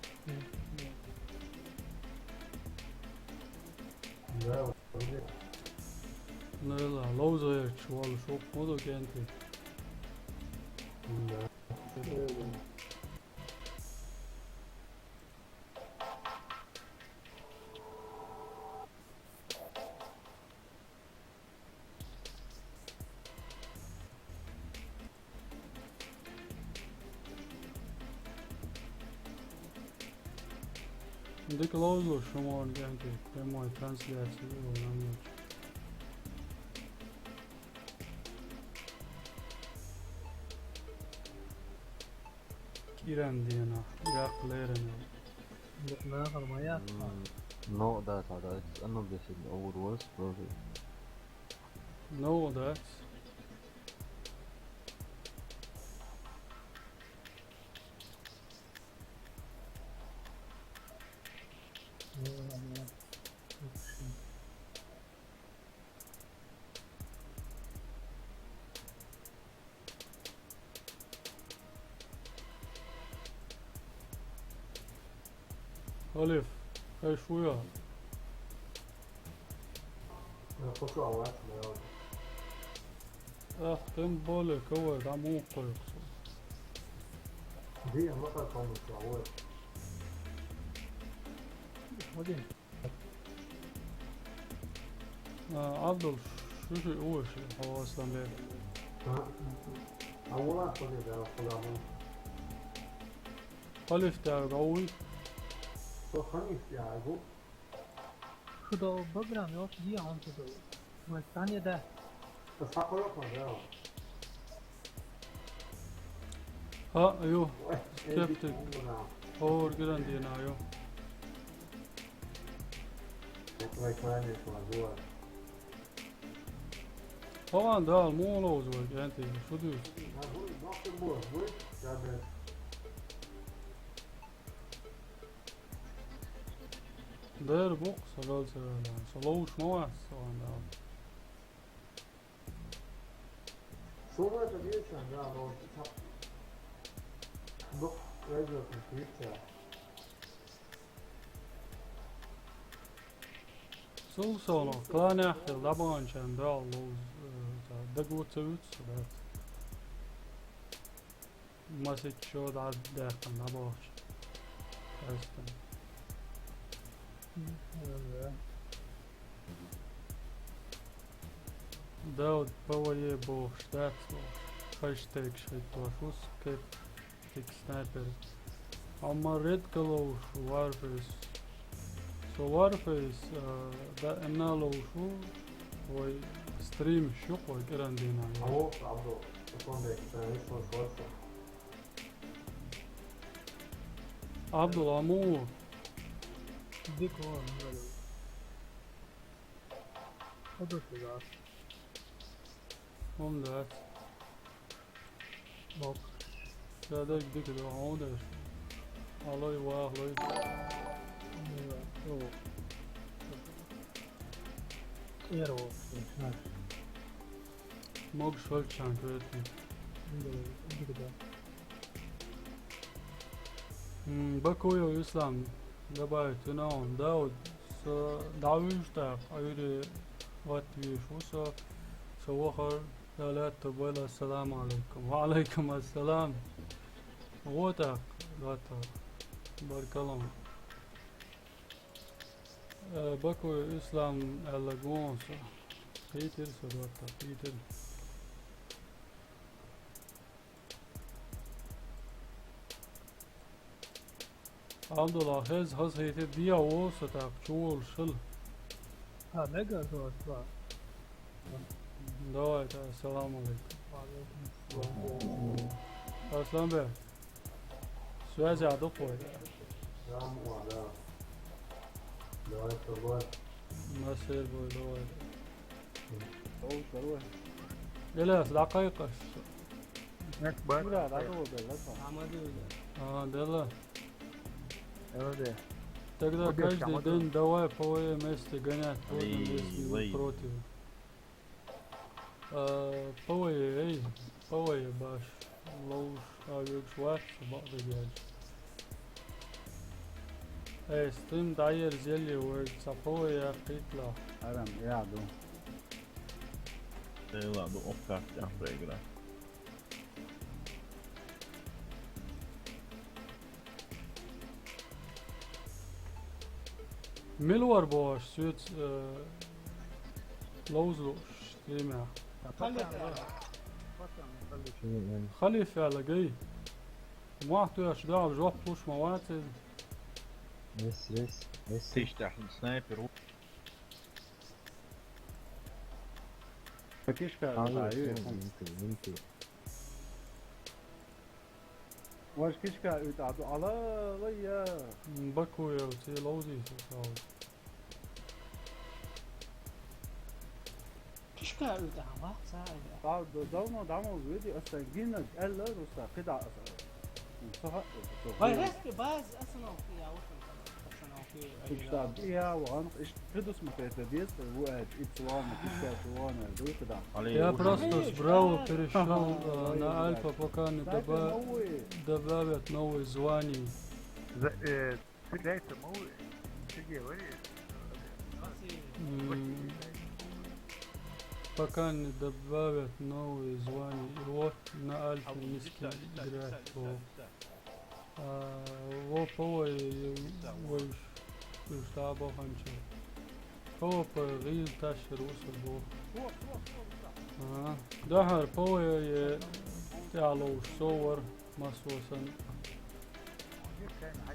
Да, привет. Нела, ловза гӀерташ волуш ву, хӀун ду кӀентий? Да. Дика ловзалаш шу, ма ван кӀентий, прямой трансляция ю ван йолчу. КӀиран дийнахь, яккха лерина. Нахана ма яц. М, новкъа дац хьан, дац. А ну, бесед, овур вас, тоже. Новкъа дац. Алиф, хӀай шу я? Ах, тем более, кого там мукхой. Ди, а ну как помочь, а вот. Один. А, Абдул, шу шиъ вуй, хьо Асланбек? А? А вуна хуьлий, да, хуьлий. Халиф тӀаьрга вуй? Со Халиф тӀаьрга ву. Шу до баграм, ё, я он туда. Вай, Таня, да. Ха, ю, скептик. Хьо вара гиран дийна ю. Хьо ван дал, муха ловза вай, кӀентий, шу дуьйцу? Дера бу-кх, со лал ца ваьлла. Со ловзуш ма вац, со ван дал. Шуна ца дийцина, да, но дукха вежаршна кийча. Сул сона, кланехь хила дӀабаханчарна Дала ловза, э, ца даго ца вуьту со дац. Масех шо дӀа даьккхина дӀабохуш. Астан. Мгм, да. Дауд ПВЕ бохуш дац бохуш. Хэштегаш хӀиттош ву скеп, тик снайпер. Амма редко ловзуш ву Warface. Со Warface, а, даимна ловзуш ву, вай стримаш ю-кх вай кӀиран дийнахь. Алло, Абдул, Асланбек, сан виш ван шорта. Абдул, а муха ву? Дика ву, Абдул. ХӀун ду шуьга? ХӀума дац. Ок. Ша дерг дика ду, хьуна деш. Алой, вахалой. Эр ву, ша. Могуш хилчахьана коьртаниг. Дика ду. М, Бакуев Ислам, добавить, вина он, Дауд, со дӀавуьйжу тӀаккха, Ӏуьйре латта везаш ву со, со вахар, Ша лаьтта бойла, ассаламу алейкум. Ва алейкум ассалам. ГӀо тӀаккха, латта. Баркалла. Э, Баку Ислам аьлла гон со. Кхийтира со, латта, кхийтира. Абдулла, хеза хазахийти дегӀ ву со тӀаккха, чуволуш хила. А, мега зоста. Давай, та, ассаламу алейкум. Ва алейкум ассалам. Асланбек, связь а ду-кх вай? Давай, давай. Масер бой, давай. Ильяс, дӀакхайкхаш. Нет, бать. Ура, да, было, да, да. А, дело. Тогда каждый день давай по вместе гонять будем, если не против. Э, Павай, эй, Павай баш. Лоуш, а вилш ваш, бакъ дегаш. Эй, стрим дайер зели вер, ца Павай я китла. Арам, я ду. Эй, ладно, ох, как я проиграл. Мила вар бохуш, соьца, э, ловзалуш стримехь. Халиф аьлла. Халиф аьлла, гай. Мохь тоьхча дуьхьал жоп луш ма вац иза. Эс, эс, эс. Тиштахь снайпер ву. Кишка, а, ю, ю, ю. Ваш кишка уьйтӀа ду ала, вай я. М, Бакуев, цӀе ловзийса сал. Кишка уьйтӀа, ва, ца, я. Дав-, дав-, давно, давно види, аса гиннаг, элла, руса, кида, аса. М, ца ха-, ца ха-, вай, хески, баз, аса, но, я, вот он, пацанов. Ишта, я, ван, иш-, предусмотреть это действие, ву, э, и цвана, кишка цвана, дуй куда. Я просто с Браво перешёл, э, на Альфа, пока не доба-, добавят новые звания. Стреляется новый. Сергей, говори. М, пока не добавят новые звания. И вот на Альфе не с кем играть. А, во, Павай, вай уьш, уьш дӀа а баханча. Павай гӀийла ташар ву со боху. А, дахьар Павай, э, тӀаьхьа ловш со вара, массо а санна.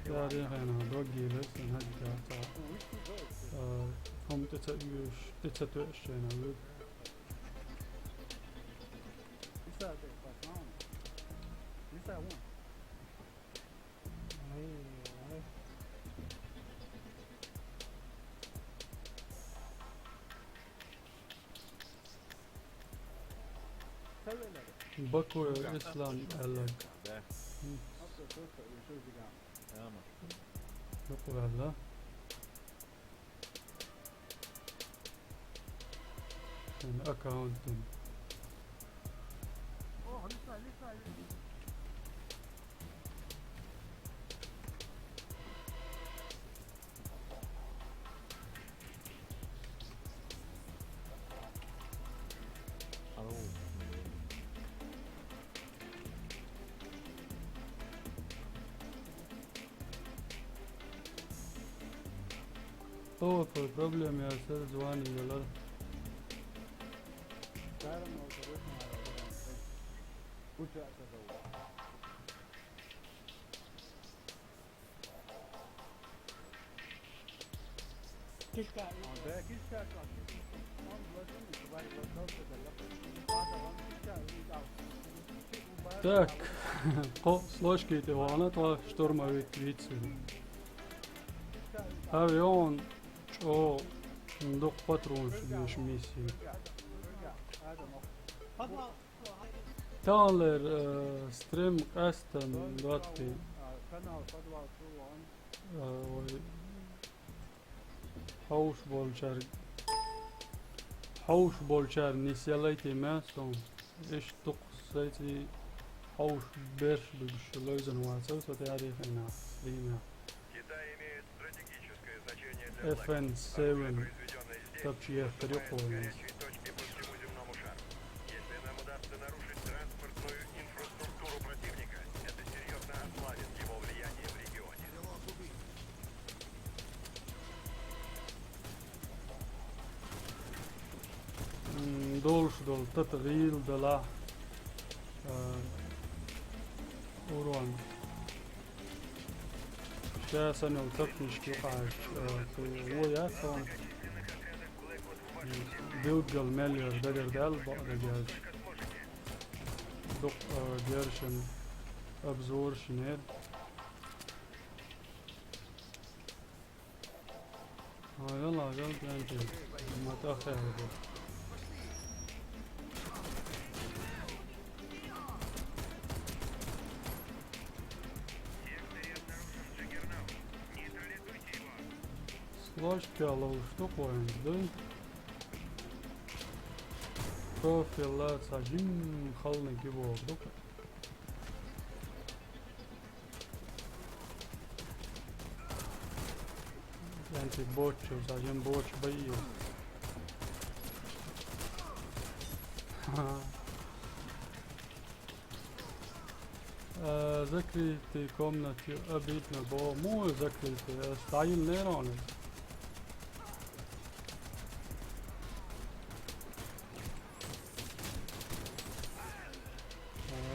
Яре хьайна дог гийла, сан хьаьжча цхьа. А, хӀума тӀе ца оьшуш, тӀе ца тоьаш шайна вуьйла. Бакуев Ислам аьлларг. Юкъа ваьлла. Шен аккаунт дина. О, по проблеме я сер звани ялар. Так, кхо сложки тӀе вахана тхо штурмовик вицвина. ХӀара йогӀун чӀогӀа дукха патронаш беш миссия. Таханлера, э, стрим къаьстина доттий. Э, вай хьовш болчаьрга, хьовш болчаьрга нисъялайтий маьцӀ тхуна. Иштта дукха сайций хьовш берш буьгуш лойзан вацар со тӀаьхьарехь хенахь стримехь. Китай имеет стратегическое значение для F N seven тапча еттар ю кхо веза. Горячие точки по всему земному шару. Если нам удастся нарушить транспортную инфраструктуру противника, это серьёзно ослабит его влияние в регионе. М, долуш долу тата гӀийла далахь, а, урон. Ша санна йолу тапнишка юкъахь, а, кху вон яц хьуна. Билггал мел яра дагар даьлла бакъ дагар. Дукха, а, гершина обзорш йинера. Агал, агал, гантий. Ма тӀаьхьа бу. Лошкело уж ду-кх вайна, ду? Профила цхьа жим халниг боху ду-кх. Янти бочу, цхьа жим бочу байи. Ха. Э, закрытый комнате обидно было. Муха закрытый? Э, стайл нейроны.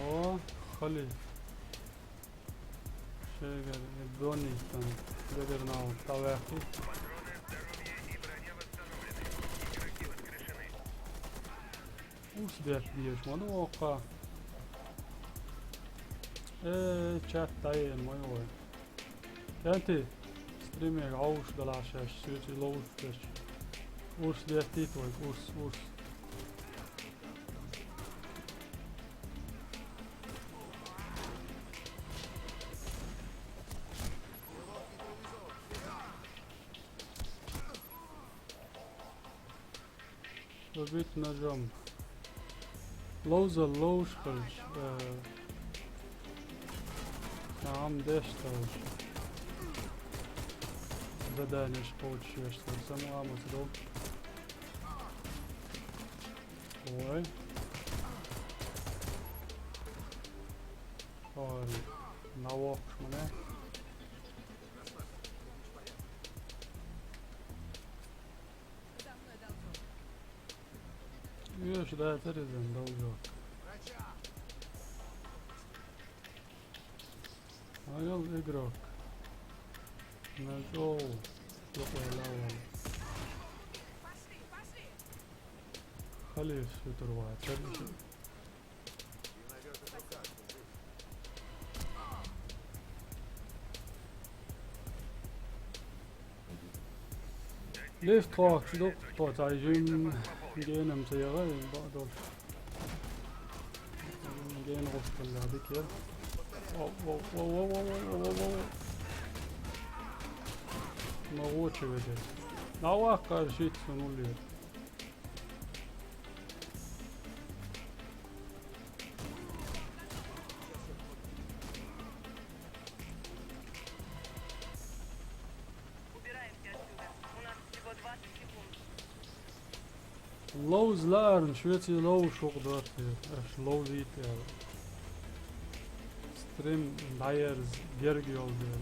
О, хали. Шегар, э, Донни там. Дагер нал, тавяхи. Урс бетта дезаш ма ду воккха. Э, чат дӀаена ма ю вай. Кенти, стримега хьовш далахь шаьш, соьца ловш дерш. Урс беттийта вай, урс, урс. Убить ножом. Ловзал ловш хилча, э, цхьа хӀума деш долуш. Заданеш кхочушъеш дара, самукъа а ма ца до. Ой. Ой. На воккхуш ма не. Оьшуш дацара иза, Должок. Аял игрок. Нажоу. Юкъе лавал. Халиф шутур вацара. Лифт хохкуш ду, тхо цхьа жим генам ца яхай, бакъдолуш. Гена гӀутталла дикер. Воу, воу, воу. Ма вочу веде. На ваккха шийтта сун уллера. Убираемся отсюда. У нас всего двадцать секунд. Ловза лаарна, шуьца ловза хӀух ду те, аша ловзийта аьлла. Стрим дӀаерза герга йолу дела.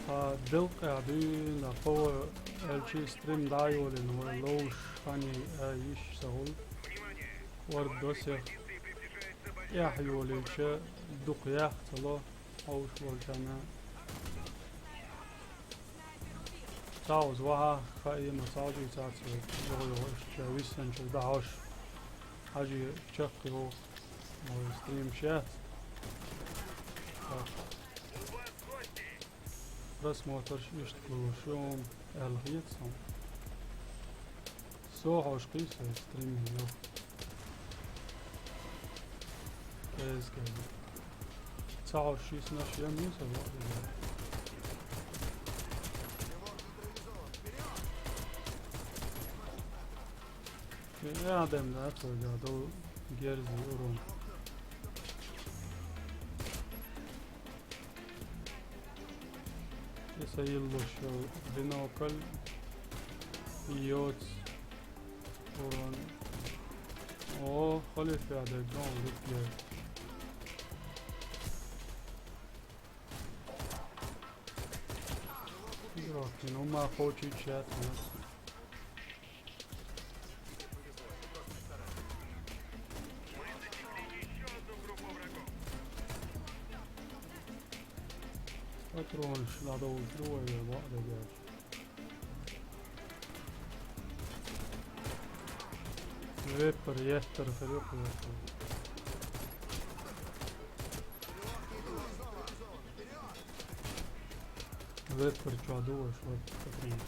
Тхан делкъехь дуьйна кхо вай аьлчи стрим дӀа а йолийна, вай ловзуш хан а йиш ца хуьлу. Вара досех эхь йолийча, дукха яхха ца ло, хьовш волчарна. Цхьаъ уза вахьа, хаийна, цхьаъ жуьйцац вай, йогӀу-йогӀу иштта виссанчул дӀахьош. Хьажий чаккхе ву, вай стрим шец. Просмотрш иштта луш ю, аьлла хета суна. Со хьожуш кхийсай стрим йо. Кез-кез. Ца хьожуш шийсанаш ем ю сан бакъдерг. Шен адам дац вайга долу герзи урон. И сан йиллуш йолу бинокль, йоц, урон. О, халиф я деггон луп яй. Игрокин, ума хочет чат, нет. Патронаш надо уже двое, да, да, да. Веппер, еттер, хрюк, веппер. Веппер, чё думаешь, вот, патрон.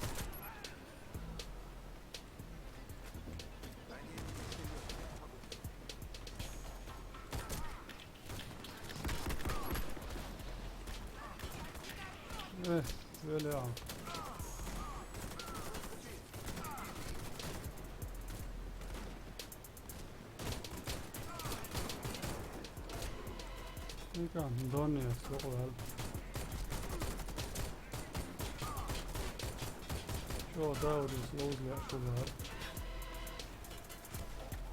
Э, вели а. Икан, донни, сокъал. Чё, да, вот здесь лоуз, я что, да?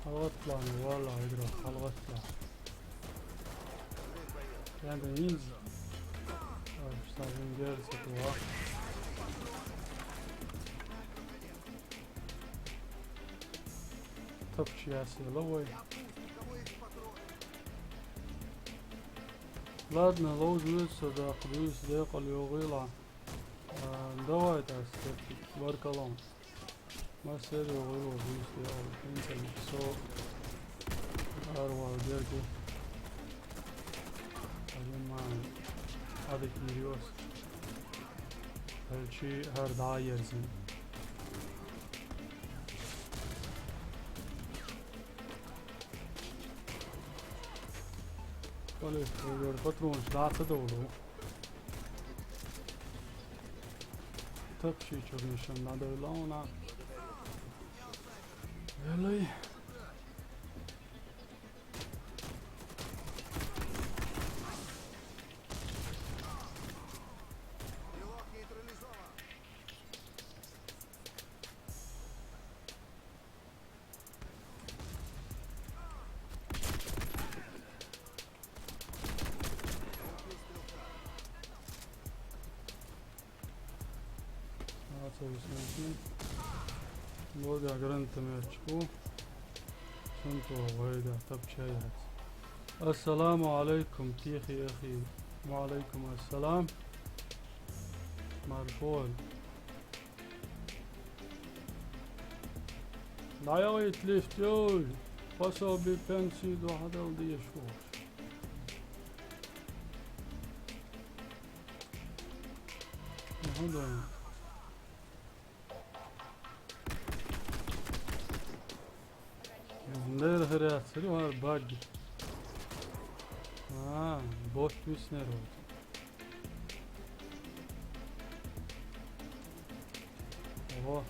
ХьалгӀатла, валла, игра, хьалгӀатла. Янда инз. Ай, что венгерцы туа. Тапчи ясела вай. Ладно, лоуз вуьйцу со даккха, дуьйцу декъала йогӀийла. А, давай, так сказать, баркалла. Ма сервер вуйла вуйсти ал, хӀинца со арвал дерги. Али ма адик мириос. Хьалчи хӀар дӀа ерзин. Вале, вале, патронаш дӀа ца довлу. Тапчи чуьра нишан дӀадевлла хьуна. Велай. Ацалла снайпер. Лога гранатометчику. Сунту вайда тапчаяц. Ассаламу алейкум, тихий ахи. Ва алейкум ассалам. Маршо. ДӀаяхийта лифт, йой! Пособи, пенси дохьадала дезаш ву. Аха, да. Нер хӀара яцара, вара баг. А, бот виснер ву. Ого.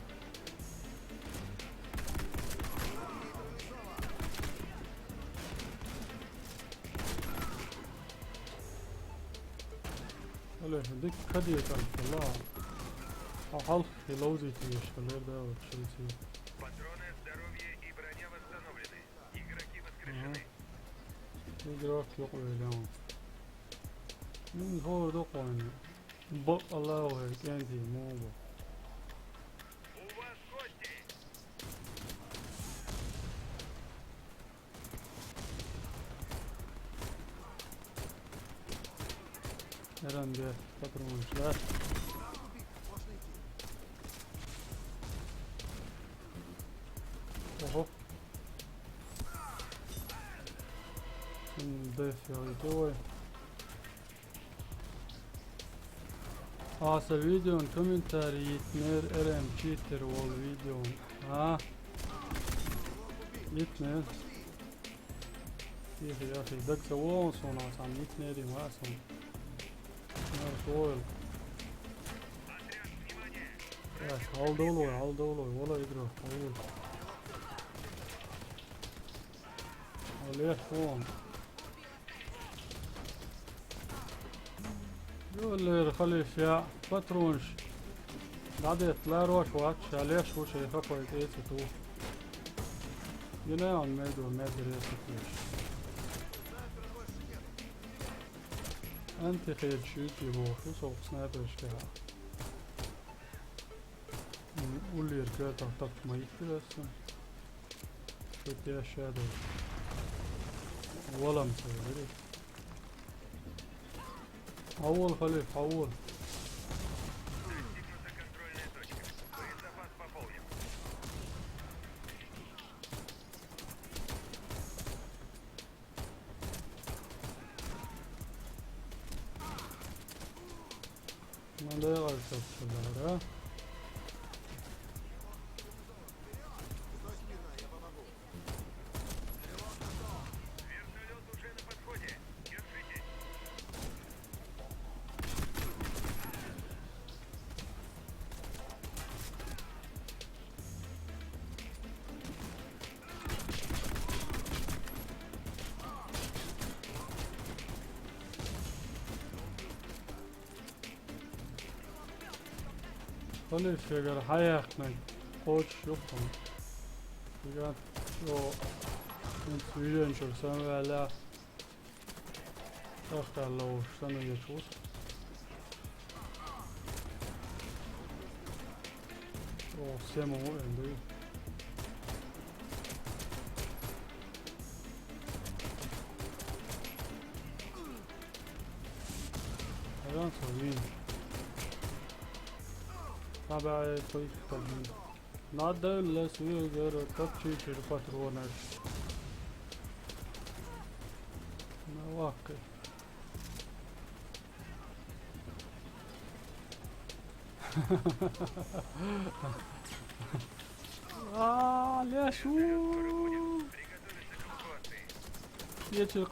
Оле, дик кадиетан, ла. А халх хиловзити ешкалер да, вот, шилси. Патроны, здоровье и броня восстановлены. Игроки воскрешены. Игрок юкъе вегӀан. Мин хӀора дукъойна. Бакъ Аллаху хӀера, кӀентий, мугӀа бу. У вас гости! Эран бе, патронаш да. Ого. М, деф я и товой. Аса видеон комментарий йитнер, эр эм читер вол видеон. А? Йитнер. Ихи, яхи, даг ца вон сон асан, йитнери ма сон. Нар сойл. Яс, алдолой, алдолой, вала игра, алдолой. Олег вон. Йоллер, халиф, я патронаш дӀадетта ларош вац, ша леш ву шайн хапой тӀе ца ту. Гина он меду, меду ресит леш. Антихед шуьйти боху, со снайпершка. М, уллер кертах тапча ма йиттира аса. Шу тешшаду. Валам ца вери. Хьавол, халиф, хьавол. Надо я так сказал, да? Халиф эгер хьаяьккхинарг кхочуш ю хьуна. Вижен, йо, хӀинца вижен чуьра санна ваьлла. Тахта ловш санна ечу. О, всем ему энду. Аян со вин. Таба ай сой кабин. Надо лес вигер капчи чир патронаш. На вакке. А, лешу. Вечер.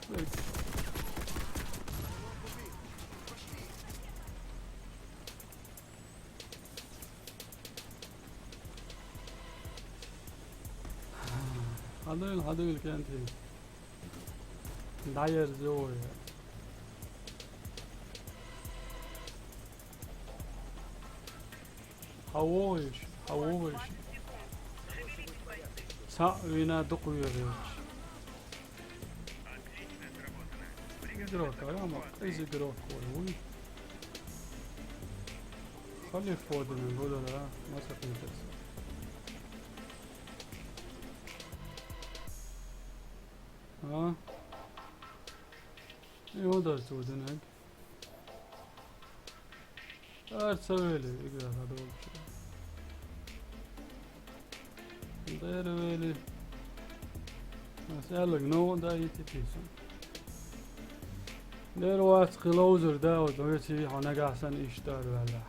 Хадуйл, хадуйл кенти. Дайер зоя. Хавоиш, хавоиш. Са вина дукуйреш. Игрок, а я ма, из игрок, ой, уй. Халиф Фоден, буду, да, маса пинтекс. А? И он даже туда, да? Ар ца вели, игра надо вообще. Дер вели. Ас аьллаг, но да ити писан. Дер вац кхы ловзар да, вот, веци хьо нагахь санна иштта ар ваьлла.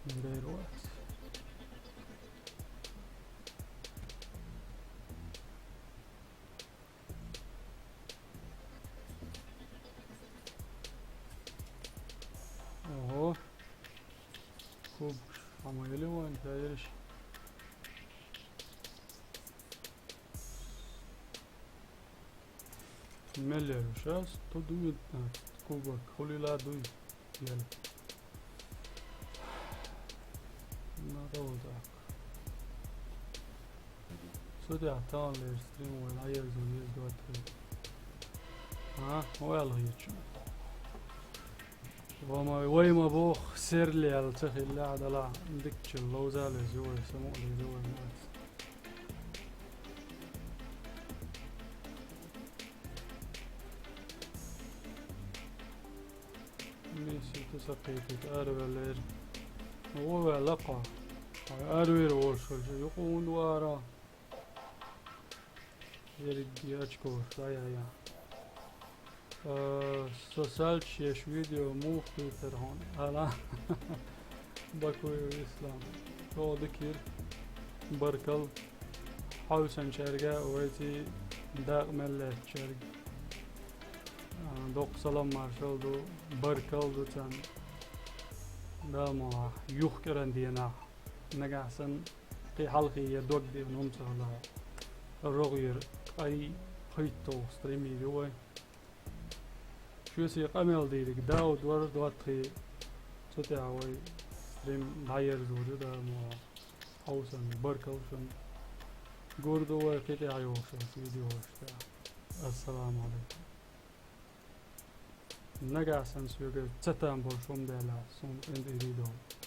Дер вац. Ого. Куб. Ама еле вон, я ереш. Меллер, щас, то дует, а, кубок, хули ла дуй, ел. Надо вот так. Судя, там лер стрим, вон, а я зу, есть два, три. А, ой, алгъ ечу. Ва ма, вай ма бох, серлел ца хилла дала, дикчил ловзале зуй, саму ли зуй, ма. Месси, ту сакъитик, арвелер. Вова лакъа. Арвер волшулча, юкъун вара. Ерги очко, я, я, я. Э, со салч еш видео мух Питер хон. Ала. Бакуев Ислам. Шо дикир. Баркал. Хьовсанчаьрга вайти дакъа мел лаьттачаьрга. А, доккха салам маршал ду, баркал ду царна. Дала ма юхкӀаран денахь. Нагахь санна кхин хьалхе я дог дина хӀума ца хилла. РогӀера кхай пхийтталгӀа стример ю вай. Шуьца къамел дийриг Дауд вара доттагӀий, цу тӀехь вай стрим дӀаерзор ю, Дала мукъ лахь. Хьовсанна, баркалла шуна. Гур ду вай кхин тӀехь йолуш видеош тӀехь. Ассаламу Ӏалайкум. Нагахь санна соьга ца там болуш хӀума баьлла, суна къинтӀера догӀу.